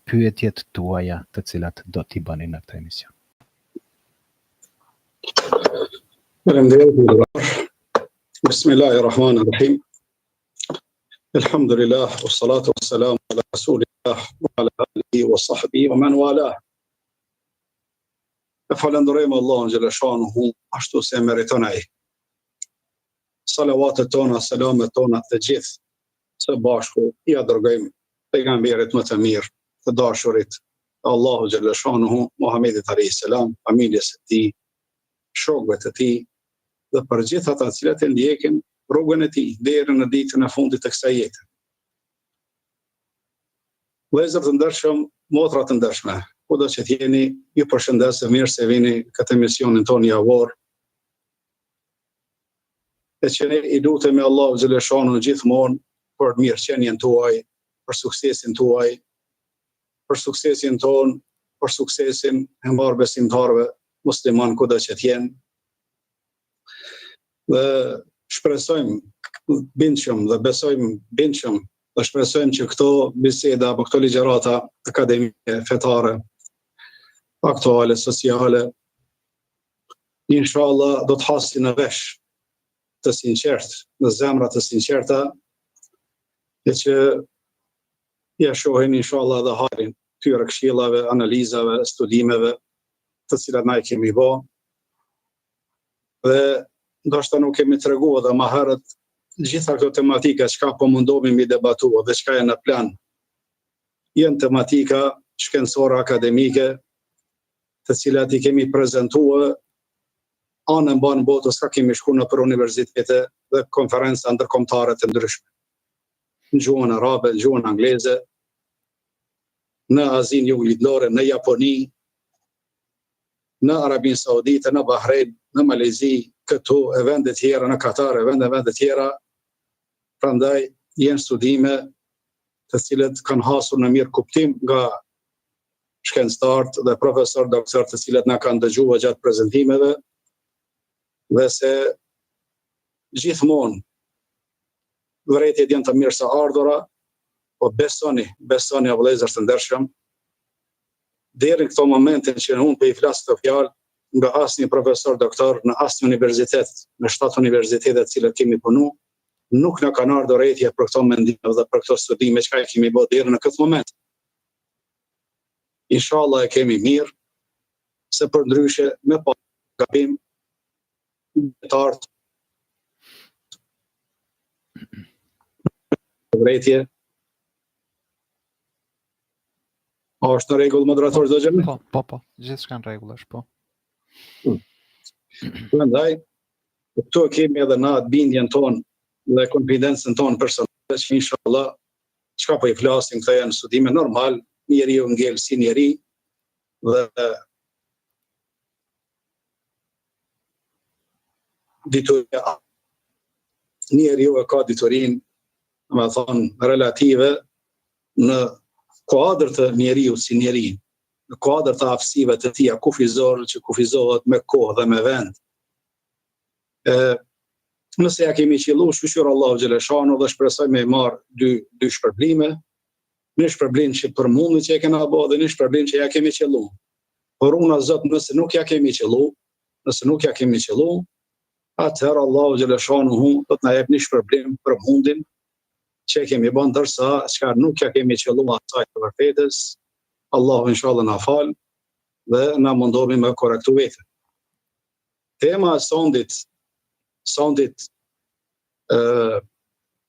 pyetjet tuaja të cilat do t'i bëni në këtë emision. Faleminderit. Bismillahirrahmanirrahim. Elhamdulillah, wa salatu wa salam ala rasulillah, wa ala alihi wa sahbihi wa man wala. E falënderojmë Allahun xheleshanuhu ashtu si e meriton ai. Salavatet tona, selamet tona të gjithë së bashku ia dërgojmë pejgamberit më të mirë, të dashurit të Allahut xheleshanuhu, Muhammedit alayhi salam, familjes së tij, shokëve të tij dhe për gjithë ata të cilët e ndjekin rrugën e tij deri në ditën e fundit të kësaj jete. Vëllezër të ndershëm, motra të ndershme, kudo që të jeni, ju përshëndes dhe mirë se vini këtë emisionin tonë javor. E që ne i lutemi Allahut xheleshanuhu gjithmonë për mirëqenien tuaj, për suksesin tuaj, për suksesin tonë, për suksesin e mbarë besimtarëve musliman kudo që të jenë. Dhe shpresojmë bindshëm dhe besojmë bindshëm dhe shpresojmë që këto biseda apo këto ligjërata akademike, fetare, aktuale, sociale, inshallah do të hasin në vesh të sinqert, në zemra të sinqerta, e që ja shohin inshallah edhe hajrin këtyre këshillave, analizave, studimeve, të cilat na i kemi bo. Dhe ndoshta nuk kemi tregu edhe ma herët gjitha këto tematika çka po mundohemi mi debatu dhe çka janë në plan. Janë tematika shkencore akademike të cilat i kemi prezentue anë e mbanë botës ka kemi shku nëpër universitete dhe konferenca ndërkombëtare të ndryshme. Në gjuhën arabe, në gjuhën angleze, në Azinë Juglindore, në Japoni, në Arabinë Saudite, në Bahrein, në Malezi, këtu e vende tjera, në Katar e vende vende tjera. Prandaj janë studime të cilët kanë hasur në mirëkuptim nga shkencëtarët dhe profesor doktor të cilët na kanë dëgjuar gjatë prezentimeve dhe se gjithmonë vërejtjet janë të mirëseardhura, po besoni, besoni o vëllezër të ndershëm, deri në këto momente që unë po i flas këto fjalë, nga asnjë profesor doktor në asnjë universitet, në shtatë universitete të cilët kemi punu, nuk na kanë ardhur vërejtje për këto mendime dhe për këto studime çka i kemi bërë deri në këtë moment. Inshallah e kemi mirë, se përndryshe me pa gabim dijetarët vërejtje A është në rregull moderator çdo gjë? Po, po, po, gjithçka në rregull është, po. Hmm. Prandaj, këtu e kemi edhe na atë bindjen tonë dhe konfidencën tonë personale që inshallah çka po i flasim këto janë studime normal, njeriu ngel si njeri dhe dituria njeriu e ka diturinë, domethonë, relative në kuadër të njeriut si njeri, në kuadër të aftësive të tija kufizore që kufizohet me kohë dhe me vend. E, nëse ja kemi qëllu, shyqyr Allahu xheleshanuhu dhe shpresoj me marrë dy, dy shpërblime, një shpërblim që për mundin që e kena bo dhe një shpërblim që ja kemi qëllu. Por runa Zot nëse nuk ja kemi qëllu, nëse nuk ja kemi qëllu, atëherë Allahu xheleshanuhu do të na jep një shpërblim për mundin që e kemi bën ndërsa çka nuk ja kemi qëllu asaj të vërtetës, Allahu inshallah na fal dhe na mundohemi me korrektu veten. Tema e sondit, sondit ë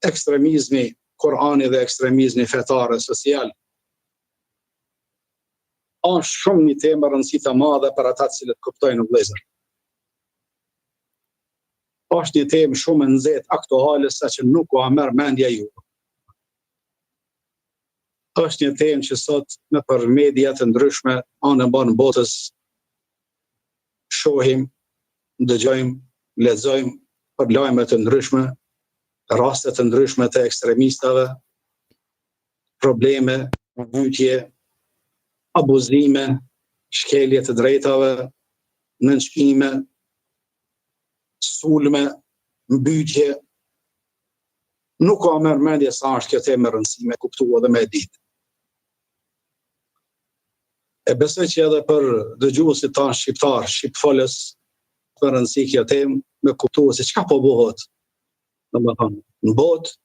ekstremizmi Kurani dhe ekstremizmi fetar e social është shumë një temë me rëndësi të madhe për ata të cilët kuptojnë vëllezër. Është një temë shumë e nxehtë aktuale sa që nuk ua merr mendja ju. Është një temë që sot nëpër media të ndryshme anë e mbanë botës shohim, dëgjojmë, lexojmë për lajme të ndryshme, raste të ndryshme të ekstremistave, probleme, mbytje, abuzime, shkelje të drejtave, nënçmime, sulme, mbytje, nuk ua merr mendja sa është kjo temë me rëndësi me kuptu edhe me e ditë. E besoj që edhe për dëgjuesit tanë shqiptarë, shqipfolës, me rëndësi kjo temë, me kuptu se çka po bëhet, domethënë, në botë,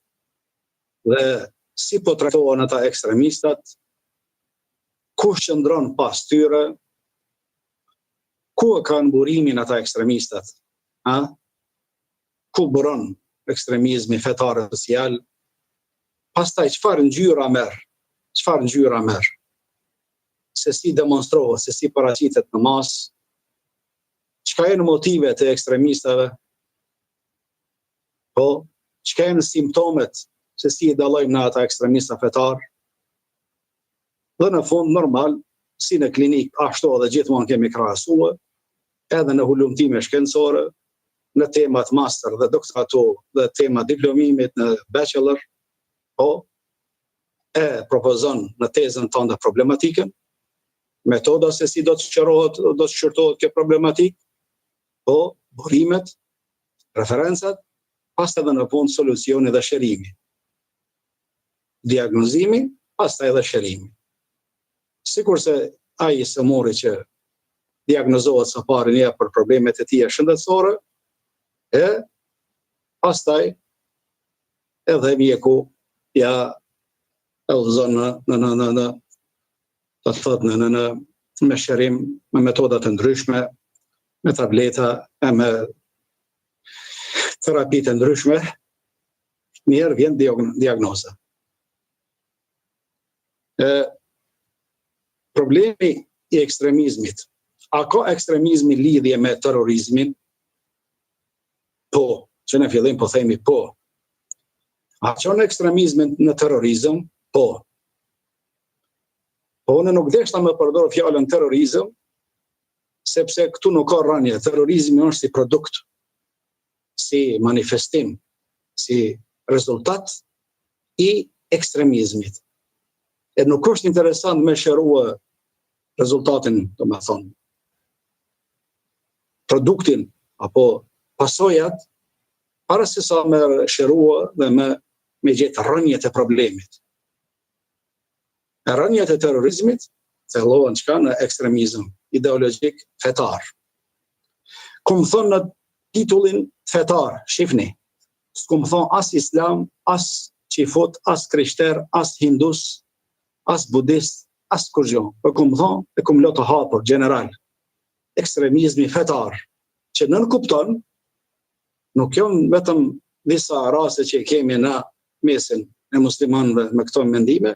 dhe si po trajtohen ata ekstremistat, kush qëndron pas tyre, ku e kanë burimin ata ekstremistat, a? Ku buron ekstremizmi fetar e social, pastaj çfarë ngjyra merr, çfarë ngjyra merr, se si demonstrohet, se si paraqitet në masë, çka janë motivet e ekstremistave, po, çka janë simptomet, se si i dallojmë na ata ekstremista fetar, dhe në fund normal, si në klinikë, ashtu edhe gjithmonë kemi krahasue, edhe në hulumtime shkencore, në temat master dhe doktoratu dhe temat diplomimit në bachelor, po, e propozon në tezën tënde problematikën, metoda se si do të shqyrohet, do të shqyrtohet kjo problematikë, po, burimet, referencat, pastaj edhe në fund solucioni dhe shërimi. Diagnozimi, pastaj edhe shërimi. Sikurse ai i sëmuri që diagnozohet së pari një për problemet e tija shëndetësore, e pastaj edhe mjeku ja e udhëzon në në në në në do të thotë në në në me shërim me metoda të ndryshme, me tableta e me terapi të ndryshme, njëherë vjen diagnoza. E, problemi i ekstremizmit, a ka ekstremizmi lidhje me terrorizmin? Po, që në fillim po themi po. A çon ekstremizmi në terrorizëm? Po. Po unë nuk deshta me përdor fjalën terrorizëm, sepse këtu nuk ka rrënjë. Terrorizmi është si produkt, si manifestim, si rezultat i ekstremizmit. E nuk është interesant me shërua rezultatin, domethonë, produktin apo pasojat para se sa me shërua dhe me me gjetë rrënjët e problemit. E rrënjët e terrorizmit thellohen çka në ekstremizëm ideologjik fetar. Kum thonë në titullin fetar, shifni, s'kum thonë as islam, as çifut, as krishter, as hindus, as budist, as kurgjo. Po kum thonë, e kum lënë të hapur, gjeneral, ekstremizmi fetar, që nënkupton, nuk janë vetëm disa raste që kemi në mesin e muslimanëve me këto mendime,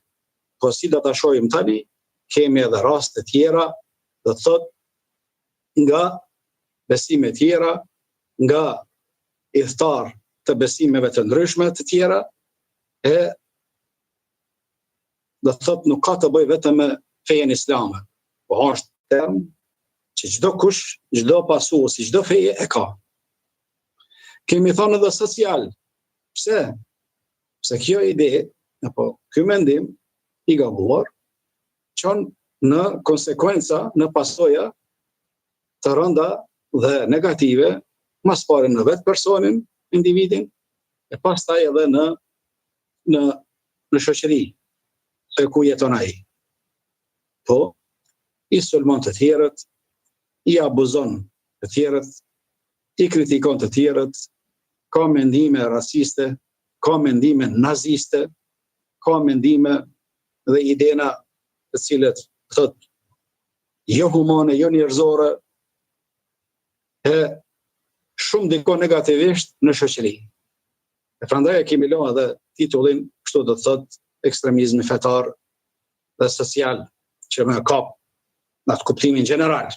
po si do ta shohim tani, kemi edhe raste tjera, do të thotë nga besime tjera, nga ithtarë të besimeve të ndryshme të tjera, e do të thotë nuk ka të bëjë vetëm me fejen islame, po është term që çdokush, çdo pasues i çdo feje e ka. Kemi thonë edhe social. Pse? Pse kjo ide, apo ky mendim i gabuar, çon në konsekuenca, në pasoja të rënda dhe negative, ma s'pari në vetë personin, individin, e pastaj edhe në në në shoqëri se ku jeton ai. Po, i sulmon të tjerët, i abuzon të tjerët, i kritikon të tjerët, ka mendime raciste, ka mendime naziste, ka mendime dhe idena të cilët thot jo humane, jo njerëzore, e shumë ndikon negativisht në shoqëri. E prandaj e kemi lënë edhe titullin, kështu do të thotë ekstremizmi fetar dhe social që me kap në atë kuptimin gjeneral.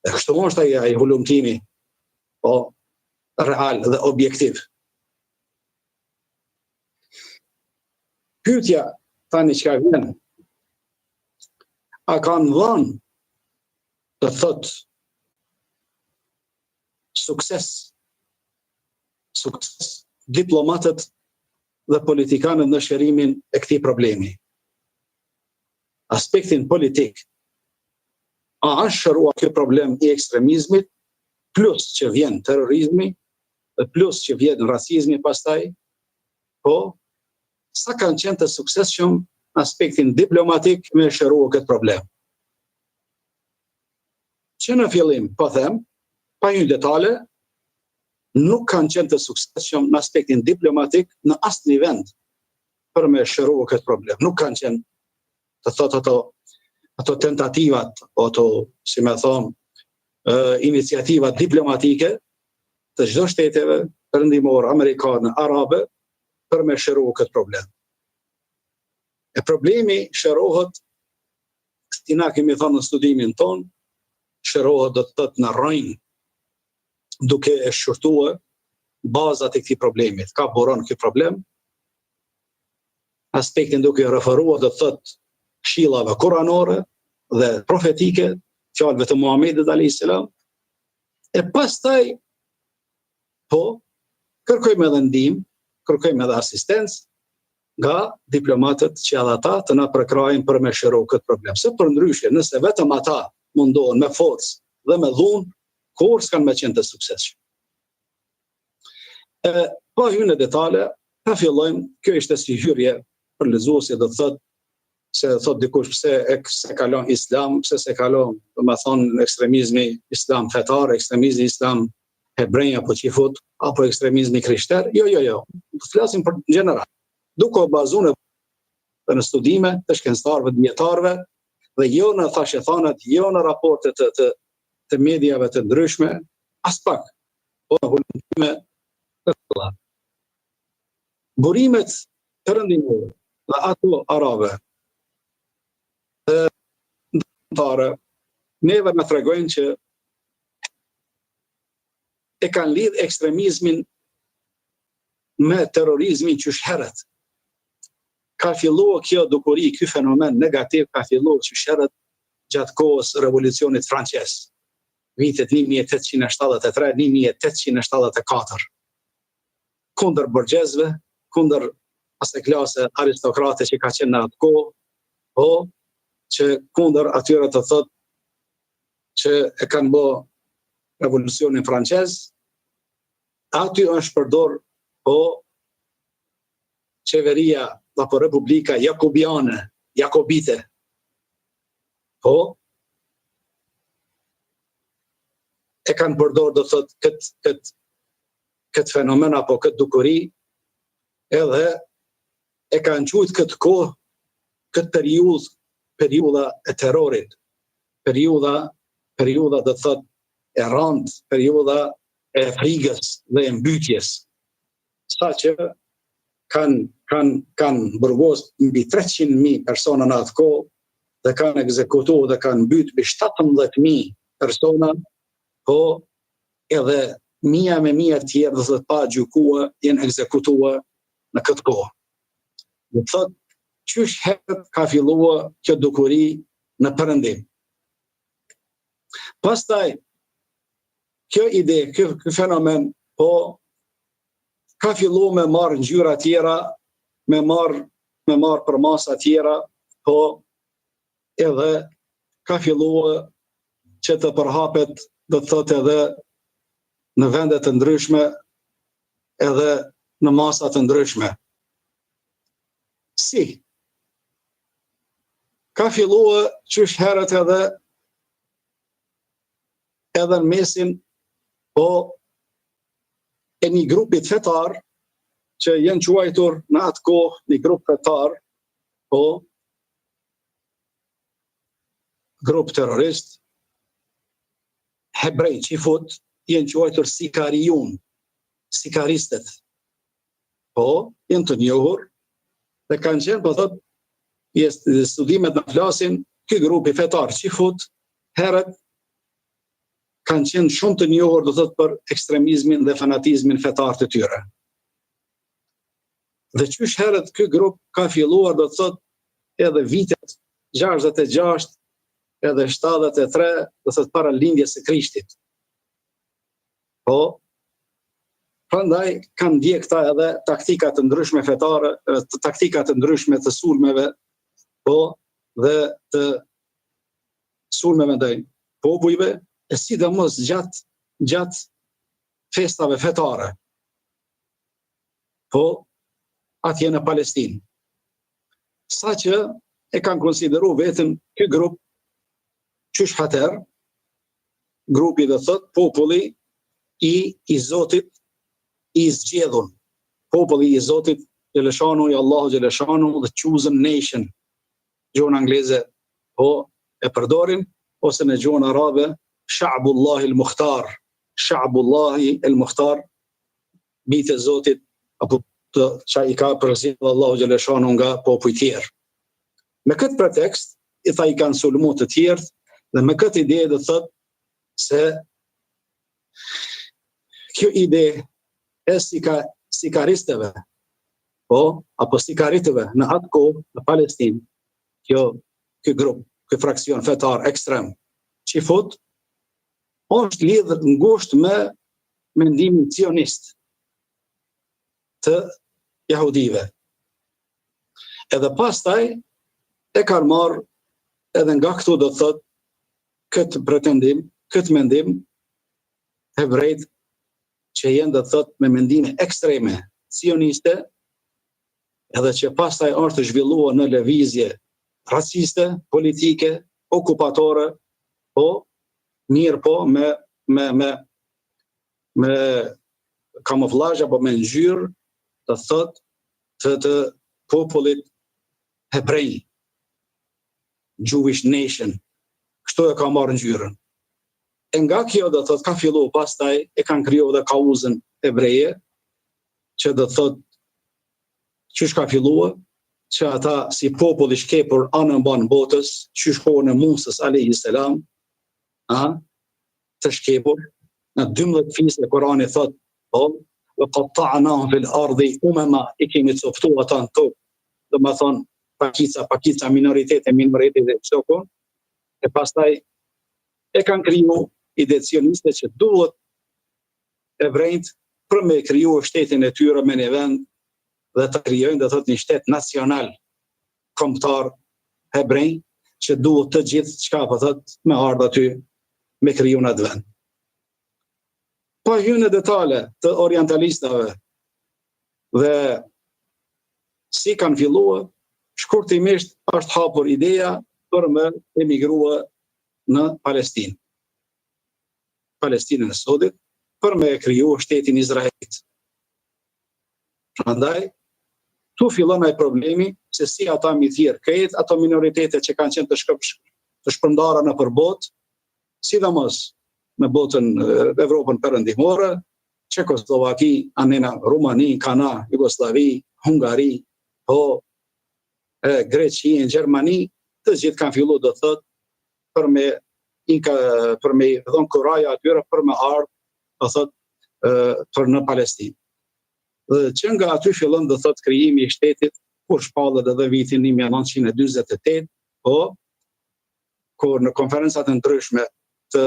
E kështu është ai ai hulumtimi po real dhe objektiv. Pyetja tani çka vjen? A kanë dhënë do të thotë sukses sukses diplomatët dhe politikanët në shërimin e këtij problemi. Aspektin politik, a është shëruar ky problem i ekstremizmit, plus që vjen terrorizmi, dhe plus që vjen racizmi pastaj, po, sa kanë qenë të suksesshëm në aspektin diplomatik me shërua këtë problem. Që në fillim, po them, pa hy n'detale, nuk kanë qenë të suksesshëm në aspektin diplomatik në asnjë vend për me shëru këtë problem. Nuk kanë qenë, të thotë ato, ato tentativat, ato, si me thonë, iniciativat diplomatike të çdo shteteve perëndimore, amerikane, arabe, për me shëru këtë problem. E problemi shërohet, si na kemi thonë në studimin tonë, shërohet do të thotë në rrënjë, duke e shqyrtue bazat e këtij problemit. Ka buron ky problem, aspektin duke i referuar do të thotë këshillave kuranore dhe profetike, fjalëve të Muhamedit alayhis salam. E pastaj po kërkojmë edhe ndihmë, kërkojmë edhe asistencë nga diplomatët që edhe ata të na përkrahin për me shëru këtë problem. Se përndryshe, nëse vetëm ata mundohen me forcë dhe me dhunë, kurrë s'kanë me qenë të suksesshëm. E, pa hy në detale, ta fillojmë, kjo ishte si hyrje për lexuesit do të thotë se thot dikush pse e s'e ka lon islam, pse s'e ka lon, domethonë ekstremizmi islam fetar, ekstremizmi islam hebrenj apo çifut, apo ekstremizmi krishter, jo, jo, jo, të flasim për general, duke u bazu në, në studime të shkencëtarëve, dijetarëve, dhe jo në thashethanat, jo në raporte të, të, të mediave të ndryshme, aspak, po në hulumtime të tilla. Burimet perëndimore dhe ato arabe dhe ndërkombëtare neve na tregojnë që e kanë lidh ekstremizmin me terrorizmin qysh herët. Ka filluar kjo dukuri, ky fenomen negativ ka filluar qysh herët gjatë kohës revolucionit francez, vitet 1873-1874, kundër borgjezëve, kundër asaj klase aristokrate që ka qenë në atë kohë, po që kundër atyre të thotë që e kanë bo revolucionin francez, aty është përdor po qeveria apo republika jakobiane, jakobite. Po e kanë përdor do thot kët kët kët fenomen apo kët dukuri edhe e kanë quajt këtë kohë këtë periudhë periudha e terrorit periudha periudha do të thot e randë, periudha e frigës dhe e mbytjes, sa që kanë kanë kanë burgos mbi 300.000 persona në atë kohë dhe kanë ekzekutu dhe kanë mbyt mbi 17.000 persona, po edhe mija me mija tjerë do të thotë pa gjykua janë ekzekutua në këtë kohë. Do të thotë, qysh herët ka fillua kjo dukuri në perëndim. Pastaj, kjo ide, kjo, ky fenomen, po ka fillu me marrë ngjyra tjera, me marrë me marrë përmasa tjera, po edhe ka fillu që të përhapet, do të thotë edhe në vende të ndryshme, edhe në masa të ndryshme. Si? Ka fillue qysh herët edhe edhe në mesin po e një grupit fetar që janë quajtur në atë kohë një grup fetar po grup terrorist hebrej çifut janë quajtur sikariun sikaristët Po, janë të njohur dhe kanë qenë, po thot, jes, studimet na flasin, ky grupi fetar çifut herët kanë qenë shumë të njohur, do thot, për ekstremizmin dhe fanatizmin fetar të tyre. Dhe qysh herët ky grup ka filluar, do të thot, edhe vitet 66 edhe 73, do thot para lindjes së Krishtit. Po, prandaj kanë ndjek këta edhe taktika të ndryshme fetare, të taktika të ndryshme të sulmeve, po, dhe të sulmeve ndaj popujve, e sidomos gjatë gjatë festave fetare. Po, atje në Palestinë. Sa që e kanë konsideru veten ky grup qysh atëherë. Grupi do thot populli i i Zotit i zgjedhur. Populli i Zotit xheleshanuhu i Allahu xheleshanuhu the chosen nation. Gjuhën angleze po e përdorin ose në gjuhën arabe Sha'bullahi al-Mukhtar, Sha'bullahi al-Mukhtar, bijtë e Zotit apo të që i ka përzgjedhur Allahu xheleshanuhu nga popujt tjerë. Me këtë pretekst, i tha i kanë sulmu të tjerët dhe me këtë ide do thot se kjo ide e sika, sikaristëve, po, apo sikaritëve në atë kohë në Palestinë, kjo, ky grup, ky fraksion fetar ekstrem, çifut, është lidhur ngushtë me mendimin cionist të jahudive. Edhe pastaj e kanë marrë edhe nga këtu do të thotë këtë pretendim, këtë mendim hebrejt që jenë do të thotë me mendime ekstreme cioniste, edhe që pastaj është zhvilluar në lëvizje raciste, politike, okupatore, po mirë po me me me me kamuflazh apo me ngjyrë, do të thotë të të popullit hebrej, Jewish nation, kështu e ka marrë ngjyrën. E nga kjo do thotë ka fillu pastaj e kanë kriju edhe kauzën hebreje, që do thotë qysh ka fillu, që ata si popull i shkepur anembanë botës, qysh kohën e Musës alayhi salam, a të shkepur në 12 fise Kurani thot, po, ve katta'nahum fil ardi umema, i kemi coptu ata në tokë, domethonë, pakica, pakica, minoritete, minoritete, çdo ku, e pastaj e kanë kriju ide cioniste që duhet hebrejt për me kriju shtetin e tyre me një vend dhe të krijojnë do thot një shtet nacional kombëtar hebrej që duhet të gjithë çka po thot me ardhë aty me kriju në atë vend. Pa hy në detale të orientalistave dhe si kanë filluar, shkurtimisht është hapur ideja për me emigrua në Palestinë. Palestinën e sodit, për me kriju shtetin Izraelit. Prandaj, tu fillon ai problemi se si ata mi thirr krejt ato minoritete që kanë qenë të shkëpsh, të shpërndara nëpër botë, sidomos në botën Evropën perëndimore, Çekosllovaki, anena Rumani, Kana, Jugosllavi, Hungari, po e Greqi, Gjermani, të gjithë kanë fillu do të thotë për me i ka për me dhon kuraja atyre për me ardh, do thotë për në Palestinë. Dhe që nga aty fillon do thotë krijimi i shtetit kur shpallet edhe vitin 1948, po kur në konferencat e ndryshme të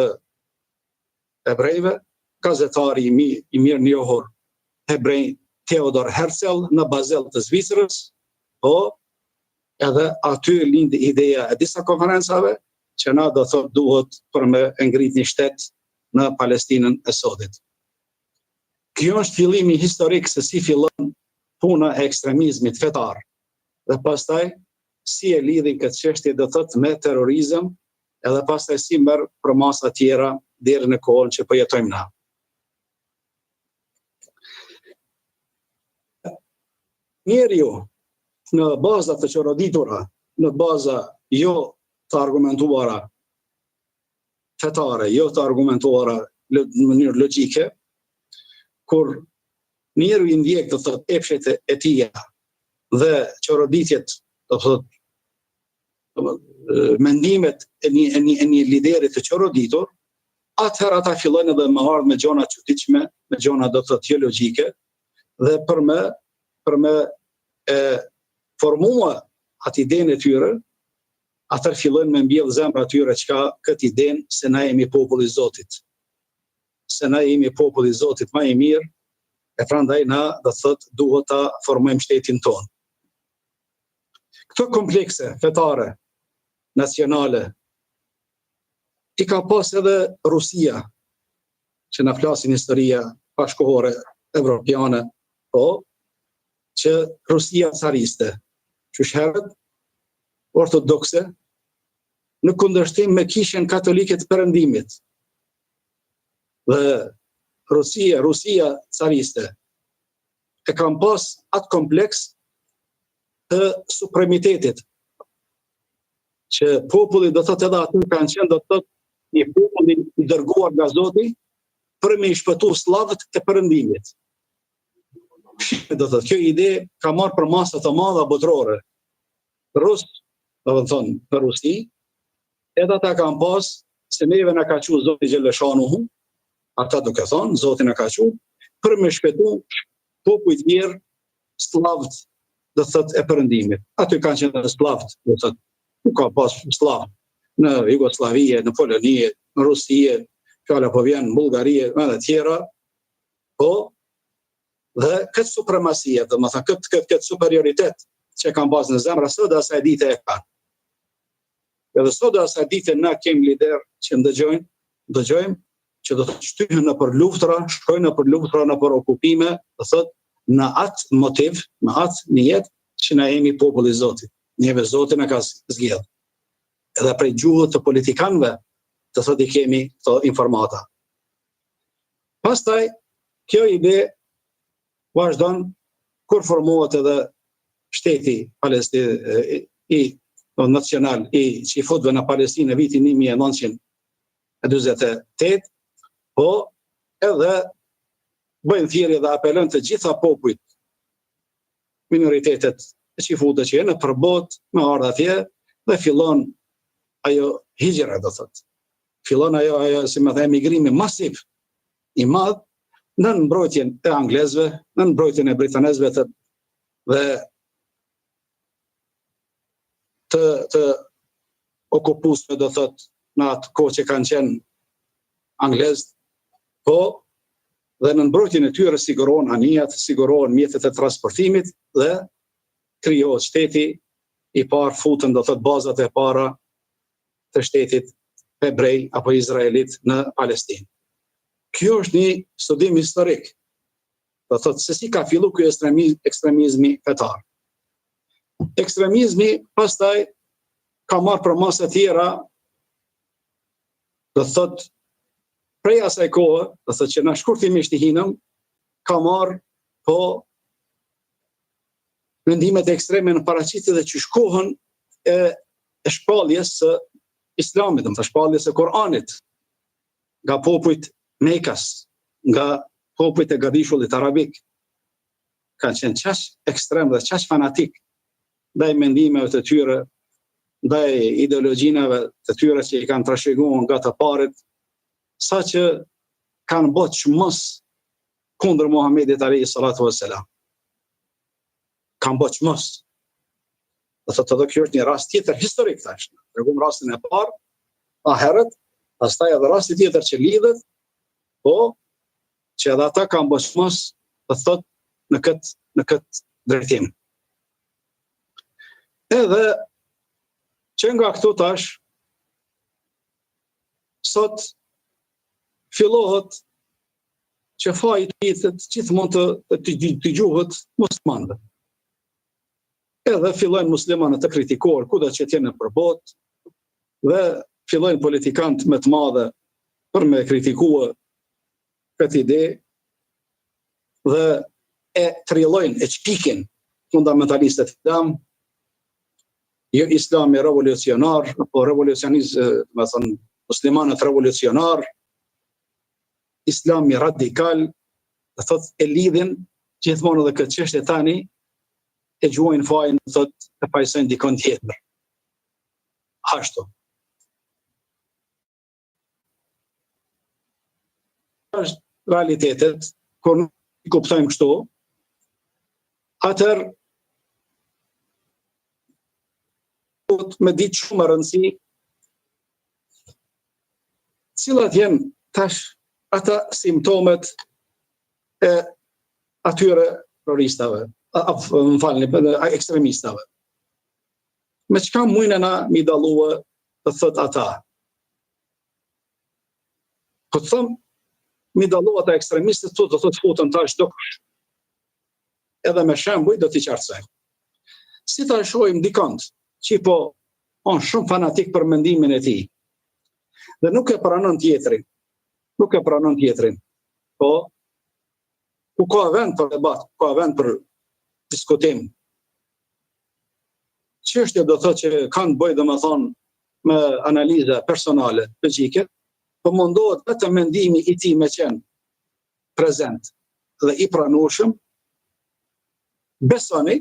hebrejve, gazetari i, mi, i mirënjohur hebrej Theodor Herzl në Basel të Zvicrës, po edhe aty lindi ideja e disa konferencave që na do thotë duhet për me e ngrit një shtet në Palestinën e sodit. Kjo është fillimi historik se si fillon puna e ekstremizmit fetar dhe pastaj si e lidhin këtë çështje do thotë me terrorizëm edhe pastaj si merr përmasa tjera deri në kohën që po jetojmë na. Njeriu në baza të çoroditura, në baza jo të argumentuara fetare, jo të argumentuara në mënyrë logjike, kur njeriu i ndjek do thotë epshet e tija dhe çoroditjet, do thotë mendimet e një e një e një lideri të çoroditur, atëherë ata fillojnë edhe me ardhë me gjona të çuditshme, me gjona do të thotë jo logjike dhe për me për me e formua atë idenë e tyre, atëherë fillojnë me mbjell zemra atyre çka këtë idenë se na jemi populli i Zotit. Se na jemi populli i Zotit ma i mirë, e prandaj na do të thotë duhet ta formojmë shtetin tonë. Këto komplekse fetare, nacionale, i ka pas edhe Rusia, që na flasin historia bashkohore evropiane, po, që Rusia cariste, qysh herët, ortodokse, në kundërshtim me kishën katolike të perëndimit. Dhe Rusia, Rusia cariste, e kanë pas atë kompleks të supremitetit, që populli do thotë edhe aty kanë qenë do të thotë një popull i dërguar nga Zoti për me i shpëtu sllavët e perëndimit. Do thotë kjo ide ka marrë përmasa të madha botërore. Rus, do të thonë në Rusi, edhe ata kanë pas se neve na ka çu Zoti xheleshanuhu, ata duke thonë Zoti na ka çu për me shpëtu popujt tjerë sllavët do të thotë e perëndimit. Aty kanë qenë edhe sllavët, do të thotë, ku ka pas sllav në Jugosllavi, në Poloni, në Rusi, fjala po vjen në Bullgari e vende tjera, po dhe këtë supremaci, domethënë këtë këtë këtë superioritet që kanë pas në zemra sot asaj dite e kanë. Edhe sot asaj dite na kemi lider që ndëgjojnë, dëgjojmë që do të shtyhen nëpër luftra, shkojnë nëpër luftra, nëpër okupime, do thotë në atë motiv, në atë nijet që na jemi populli i Zotit. Neve Zoti na ka zgjedh. Edhe prej gjuhët të politikanëve, do thotë i kemi këto informata. Pastaj kjo ide vazhdon kur formohet edhe shteti palestin i nacional i çifutëve në Palestinë në vitin 1948, po edhe bëjnë thirrje dhe apelojnë të gjitha popujt minoritetet e çifutëve që janë nëpër botë me ardhë atje dhe fillon ajo hixhra do thotë. Fillon ajo ajo si me thënë emigrimi masiv i madh nën mbrojtjen e anglezëve, nën mbrojtjen e britanezëve të dhe të të okupuesve do thot në atë kohë që kanë qenë anglezët, po dhe në mbrojtjen e tyre sigurohen anijat, sigurohen mjetet e transportimit dhe krijohet shteti i parë futen do thot bazat e para të shtetit hebrej apo izraelit në Palestinë. Kjo është një studim historik. Do thotë se si ka fillu ky ekstremizmi fetar. Ekstremizmi pastaj ka marrë përmasa tjera, do thotë prej asaj kohe, do thotë që na shkurtimisht i hinëm, ka marrë po mendimet ekstreme në paraqitje dhe qysh kohën e, e shpalljes së islamit, domethënë shpalljes së Kur'anit, nga popujt mekas, nga popujt e gadishullit arabik, kanë qenë qaq ekstrem dhe qaq fanatik ndaj mendimeve të tyre, ndaj ideologjinave të tyre që i kanë trashëguar nga të parët, saqë kanë bo çmos kundër Muhammedit alejhi salatu ve selam. Kanë bo çmos. Do thotë edhe kjo është një rast tjetër historik tash. Tregum rastin e parë, ma herët, pastaj edhe rasti tjetër që lidhet, po që edhe ata kanë bo çmos, do thotë në këtë në këtë drejtim. Edhe që nga këtu tash sot fillohet që faji të jetë gjithmonë të të, të, të gjuhet muslimanëve. Edhe fillojnë muslimanët të kritikohen kudo që të jenë nëpër botë dhe fillojnë politikanët me të madhe për me kritikua këtë ide dhe e trillojnë, e çpikin fundamentalistët islam, jo islami revolucionar, po revolucionist, domethënë, muslimanët revolucionar, islami radikal, do thotë e lidhin gjithmonë edhe këtë çështje tani e gjuajnë fajin, do thotë e fajsojnë dikon tjetër. Ashtu. Është realitetet, kur nuk i kuptojmë kështu, atëherë me ditë shumë rëndësi Cilat janë tash ata simptomet e atyre terroristave, më falni, ekstremistave. Me çka mujna na m'i dallua, do thot ata? Po të thom, m'i dallu ata ekstremistët, do të thot futen tash çdokush. Edhe me shembuj do t'i qartësojmë. Si ta shohim dikond që po on shumë fanatik për mendimin e tij. Dhe nuk e pranon tjetrin. Nuk e pranon tjetrin. Po, ku ka vend për debat, ku ka vend për diskutim. Çështje do thotë që kanë të bëjë domethënë me analiza personale, logjike, po mundohet vetëm mendimi i tij me qenë prezent dhe i pranueshëm, besoni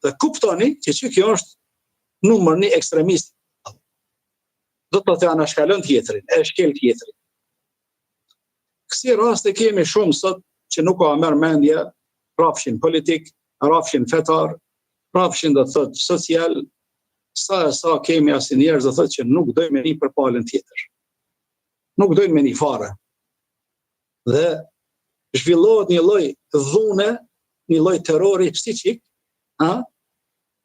dhe kuptoni që që kjo është numër një ekstremist. Do të thotë anashkalon tjetrin, e shkel tjetrin. Kësi raste kemi shumë sot që nuk ua merr mendja, rrafshin politik, rrafshin fetar, rrafshin do të thotë social, sa e sa kemi asi njerëz do të thotë që nuk dojnë me ni për palën tjetër. Nuk dojnë me ni fare. Dhe zhvillohet një lloj dhune, një lloj terrori psikik, a?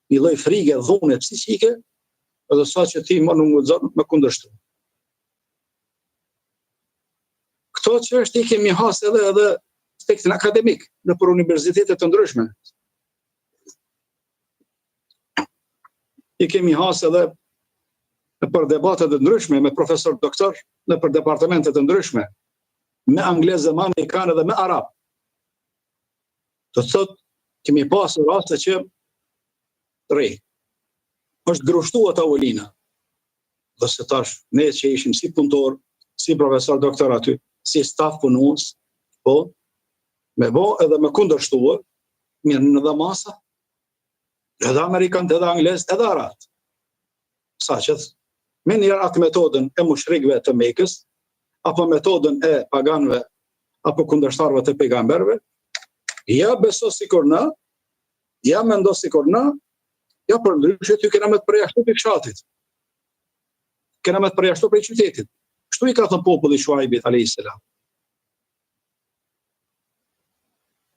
një lloj frige dhune psikike, edhe sa që ti më nuk guxon me kundërshtu. Këto çështje i kemi has edhe edhe aspektin akademik nëpër universitete të ndryshme. I kemi has edhe nëpër debate të ndryshme me profesor doktor nëpër departamente të ndryshme me anglezë, me amerikanë dhe me arabë. Do të thotë kemi pasur raste që rri. Është grushtua tavolina. Dhe se tash ne që ishim si punëtor, si profesor doktor aty, si staf punues, po, me bo edhe me kundërshtua, merrnin edhe masa, edhe amerikanët, edhe anglezët, edhe arabët. Sa që menjëherë atë metodën e mushrikëve të Mekës, apo metodën e paganëve, apo kundërshtarëve të pejgamberëve, ja beso sikur na, ja mendo sikur na, ja përndryshe ty kena me të përjashtu prej fshatit. Kena me të përjashtu prej qytetit. Kështu i ka thënë populli Shuajbit alayhis salam.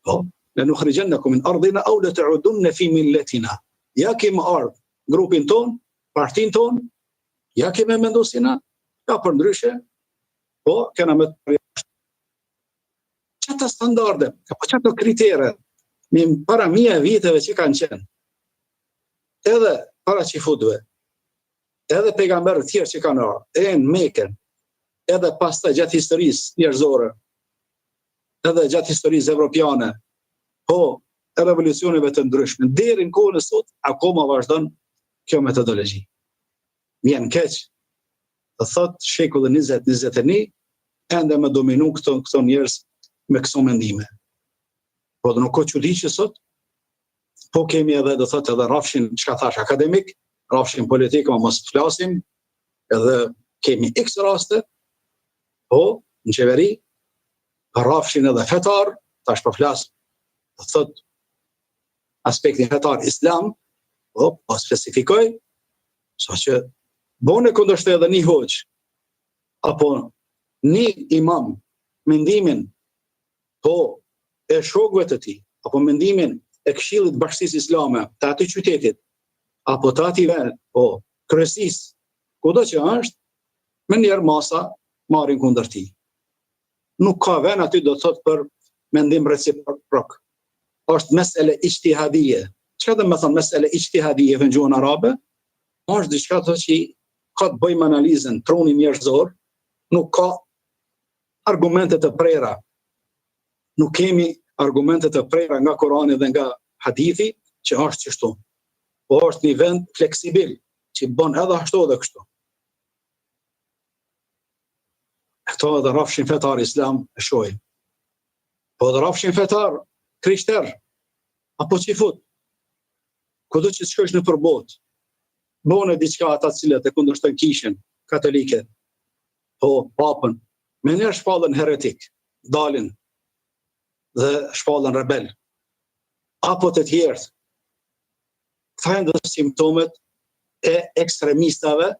Po, le nukhrixhennekum min ardhina au le teudunne fi milletina. Ja ke me ardhë grupin ton, partin ton, ja ke me mendu si na, ja përndryshe, po, kena me të përjashtu. Qata standarde, apo qato kritere, mi para mija viteve që kanë qenë, edhe para çifutëve, edhe pejgamberët tjerë që kanë ardhur, e në Mekën, edhe pastaj gjatë historisë njerëzore, edhe gjatë historisë evropiane, po e revolucioneve të ndryshme, deri në kohën e sot akoma vazhdon kjo metodologji. Vjen keq. Do thot shekulli 20 21 ende me dominu këto këto njerëz me këso mendime. Po dhe nuk ka çudi që sot po kemi edhe do thotë edhe rrafshin çka thash akademik, rrafshin politik, ma mos të flasim, edhe kemi x raste, po në qeveri, rrafshin edhe fetar, tash po flas, do thotë aspektin fetar islam, po, po specifikoj, sa që bone kundërshtoi edhe një hoxhë, apo një imam, mendimin po e shokëve të tij, apo mendimin e Këshillit të Bashkësisë Islame të atij qytetit, apo të atij vendit, po kryesisë, kudo që është, menjëherë masa marrin kundër tij. Nuk ka vend aty do të thotë për mendim reciprok. Është mesele ijtihadije. Çka do të thonë mesele ijtihadije në gjuhën arabe? Është diçka të që ka të bëjë me analizën trunin njerëzor, nuk ka argumente të prera. Nuk kemi argumente të prera nga Kurani dhe nga hadithi që është qështu. Po është një vend fleksibil që bën edhe ashtu edhe kështu. Këto edhe rrafshin fetar islam e shohim. Po edhe rrafshin fetar krishter apo çifut. Kudo që të shkosh nëpër botë, bone diçka ata të cilët e kundërshtojnë kishën katolike, po papën, menjëherë shpallen heretik, dalin dhe shpallen rebel, apo të tjerët. Këta janë dhe simptomet e ekstremistave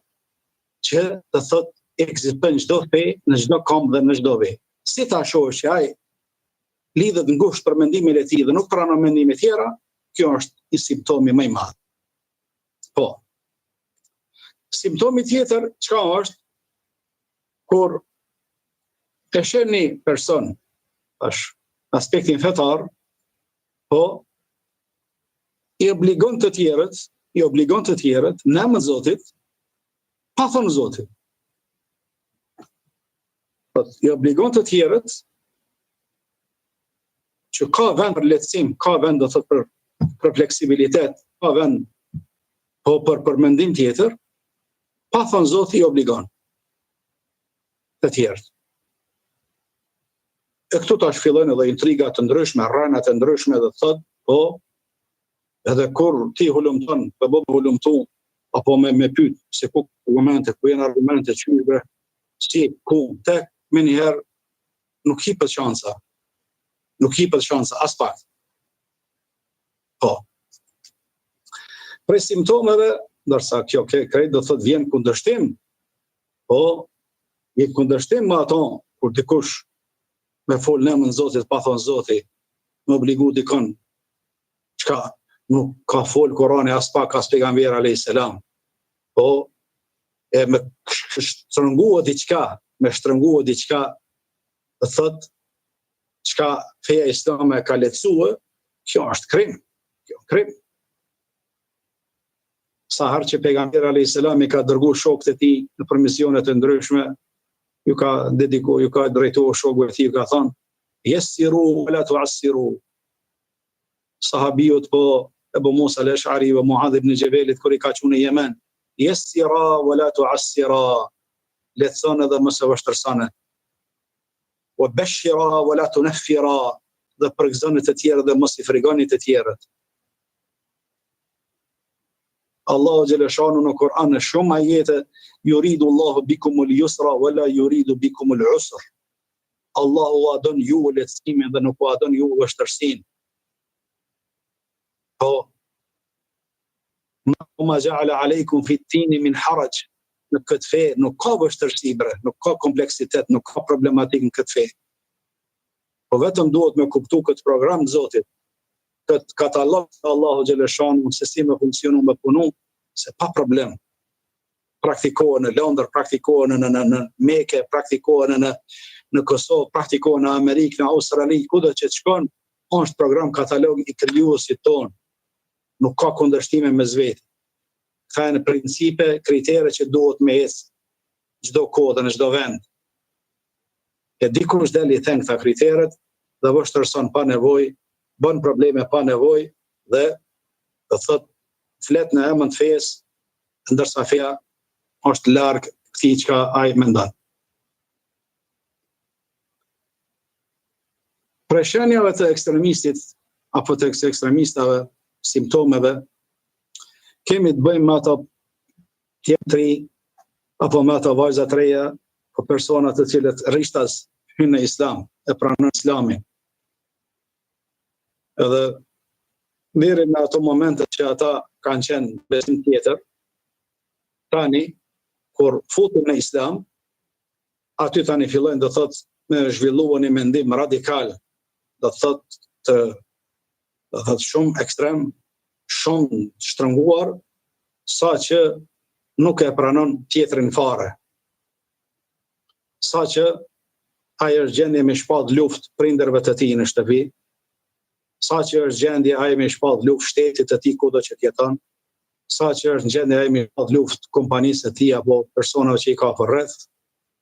që do thot ekzistojnë në çdo fe, në çdo komb dhe në çdo ve. Si ta shohësh që ai lidhet ngushtë për mendimin e tij dhe nuk pranon mendime tjera, kjo është i simptomi më i madh. Po. Simptomi tjetër, çka është, kur e sheh një person, tash, aspektin fetar, po, i obligon të tjerët, i obligon të tjerët, në emër Zotit, pa thonë Zotit. Po i obligon të tjerët që ka vend për lehtësim, ka vend do thot për për fleksibilitet, ka vend po për për mendim tjetër, pa thënë Zoti i obligon të tjerët. E këtu tash fillojnë edhe intriga të ndryshme, rrena të ndryshme dhe thot, po edhe kur ti hulumton, po bo hulumtu apo me me pyet se ku argumente, ku janë argumente që bre, si ku tek menjëherë nuk jipet shansa. Nuk jipet shansa aspak. Po. Prej simptomeve, ndërsa kjo ke krejt do thot vjen kundërshtim. Po, vjen kundërshtim me ato kur dikush me fol në emër Zotit pa thon Zoti, me obligu dikon çka nuk ka fol Kurani as pak as pejgamberi alayhis salam. Po e me shtrëngu diçka, me shtrëngu diçka, do thot çka feja islame ka lehtësue, kjo është krim. Kjo krim. Sa herë që pejgamberi alayhis salam i ka dërgu shokët e tij nëpër misione të ndryshme, ju ka dediku, ju ka drejtu shokëve të tij, ju ka thonë, jessiru wala tuassiru. Sahabiut po Ebu Musa al-Ash'ari dhe Muadh ibn Xhebelit kur i ka çu në Jemen, jessira wala tuassira, lehtësone dhe mos e vështirësone. Wa beshira wala tuneffira, dhe përgëzoni të tjerët dhe mos i frigoni të tjerët. Allahu xheleshanuhu në Kur'an në shumë ajete yuridu Allahu bikumul yusra wala yuridu bikumul usr. Allahu ua don ju lehtësimin dhe nuk ua don ju vështirësinë. Po ma ma ja'ala alaykum fi dini min haraj në këtë fe nuk ka vështirësi bre, nuk ka kompleksitet, nuk ka problematikë në këtë fe. Po vetëm duhet me kuptu këtë program të Zotit, këtë katalog të Allahu xheleshanuhu se si me funksionu me punu, se pa problem praktikohen në Londër, praktikohen në në në Mekë, praktikohen në në Kosovë, praktikohen në Amerikë, në Australi, kudo që të shkon, është program katalog i krijuesit tonë. Nuk ka kundërshtime mes veti. Këta janë principe, kritere që duhet me ecë çdo kohë dhe në çdo vend. E dikush del i then këta kriteret dhe vështirëson pa nevojë, bën probleme pa nevojë dhe do thot flet në emër të fesë, ndërsa feja është larg këtij çka ai mendon. Prej shenjave të ekstremistit apo të ekstremistave, simptomeve, kemi të bëjmë me ato tjetri apo me ato vajza të reja, apo persona të cilët rishtas hynë në islam, e pranojnë islamin. Edhe deri në ato momente që ata kanë qenë besim tjetër, tani, kur futen në islam, aty tani fillojnë do thot me zhvillu një mendim radikal, do thot të do thot shumë ekstrem, shumë të shtrënguar, sa që nuk e pranon tjetrin fare. Sa që ai është gjendje me shpall luftë prindërve të tij në shtëpi, sa që është gjendje ai me shpall luftë shtetit të tij kudo që të jeton, sa që është në gjendje ai me shpall luftë kompanisë së tij apo personave që i ka përreth,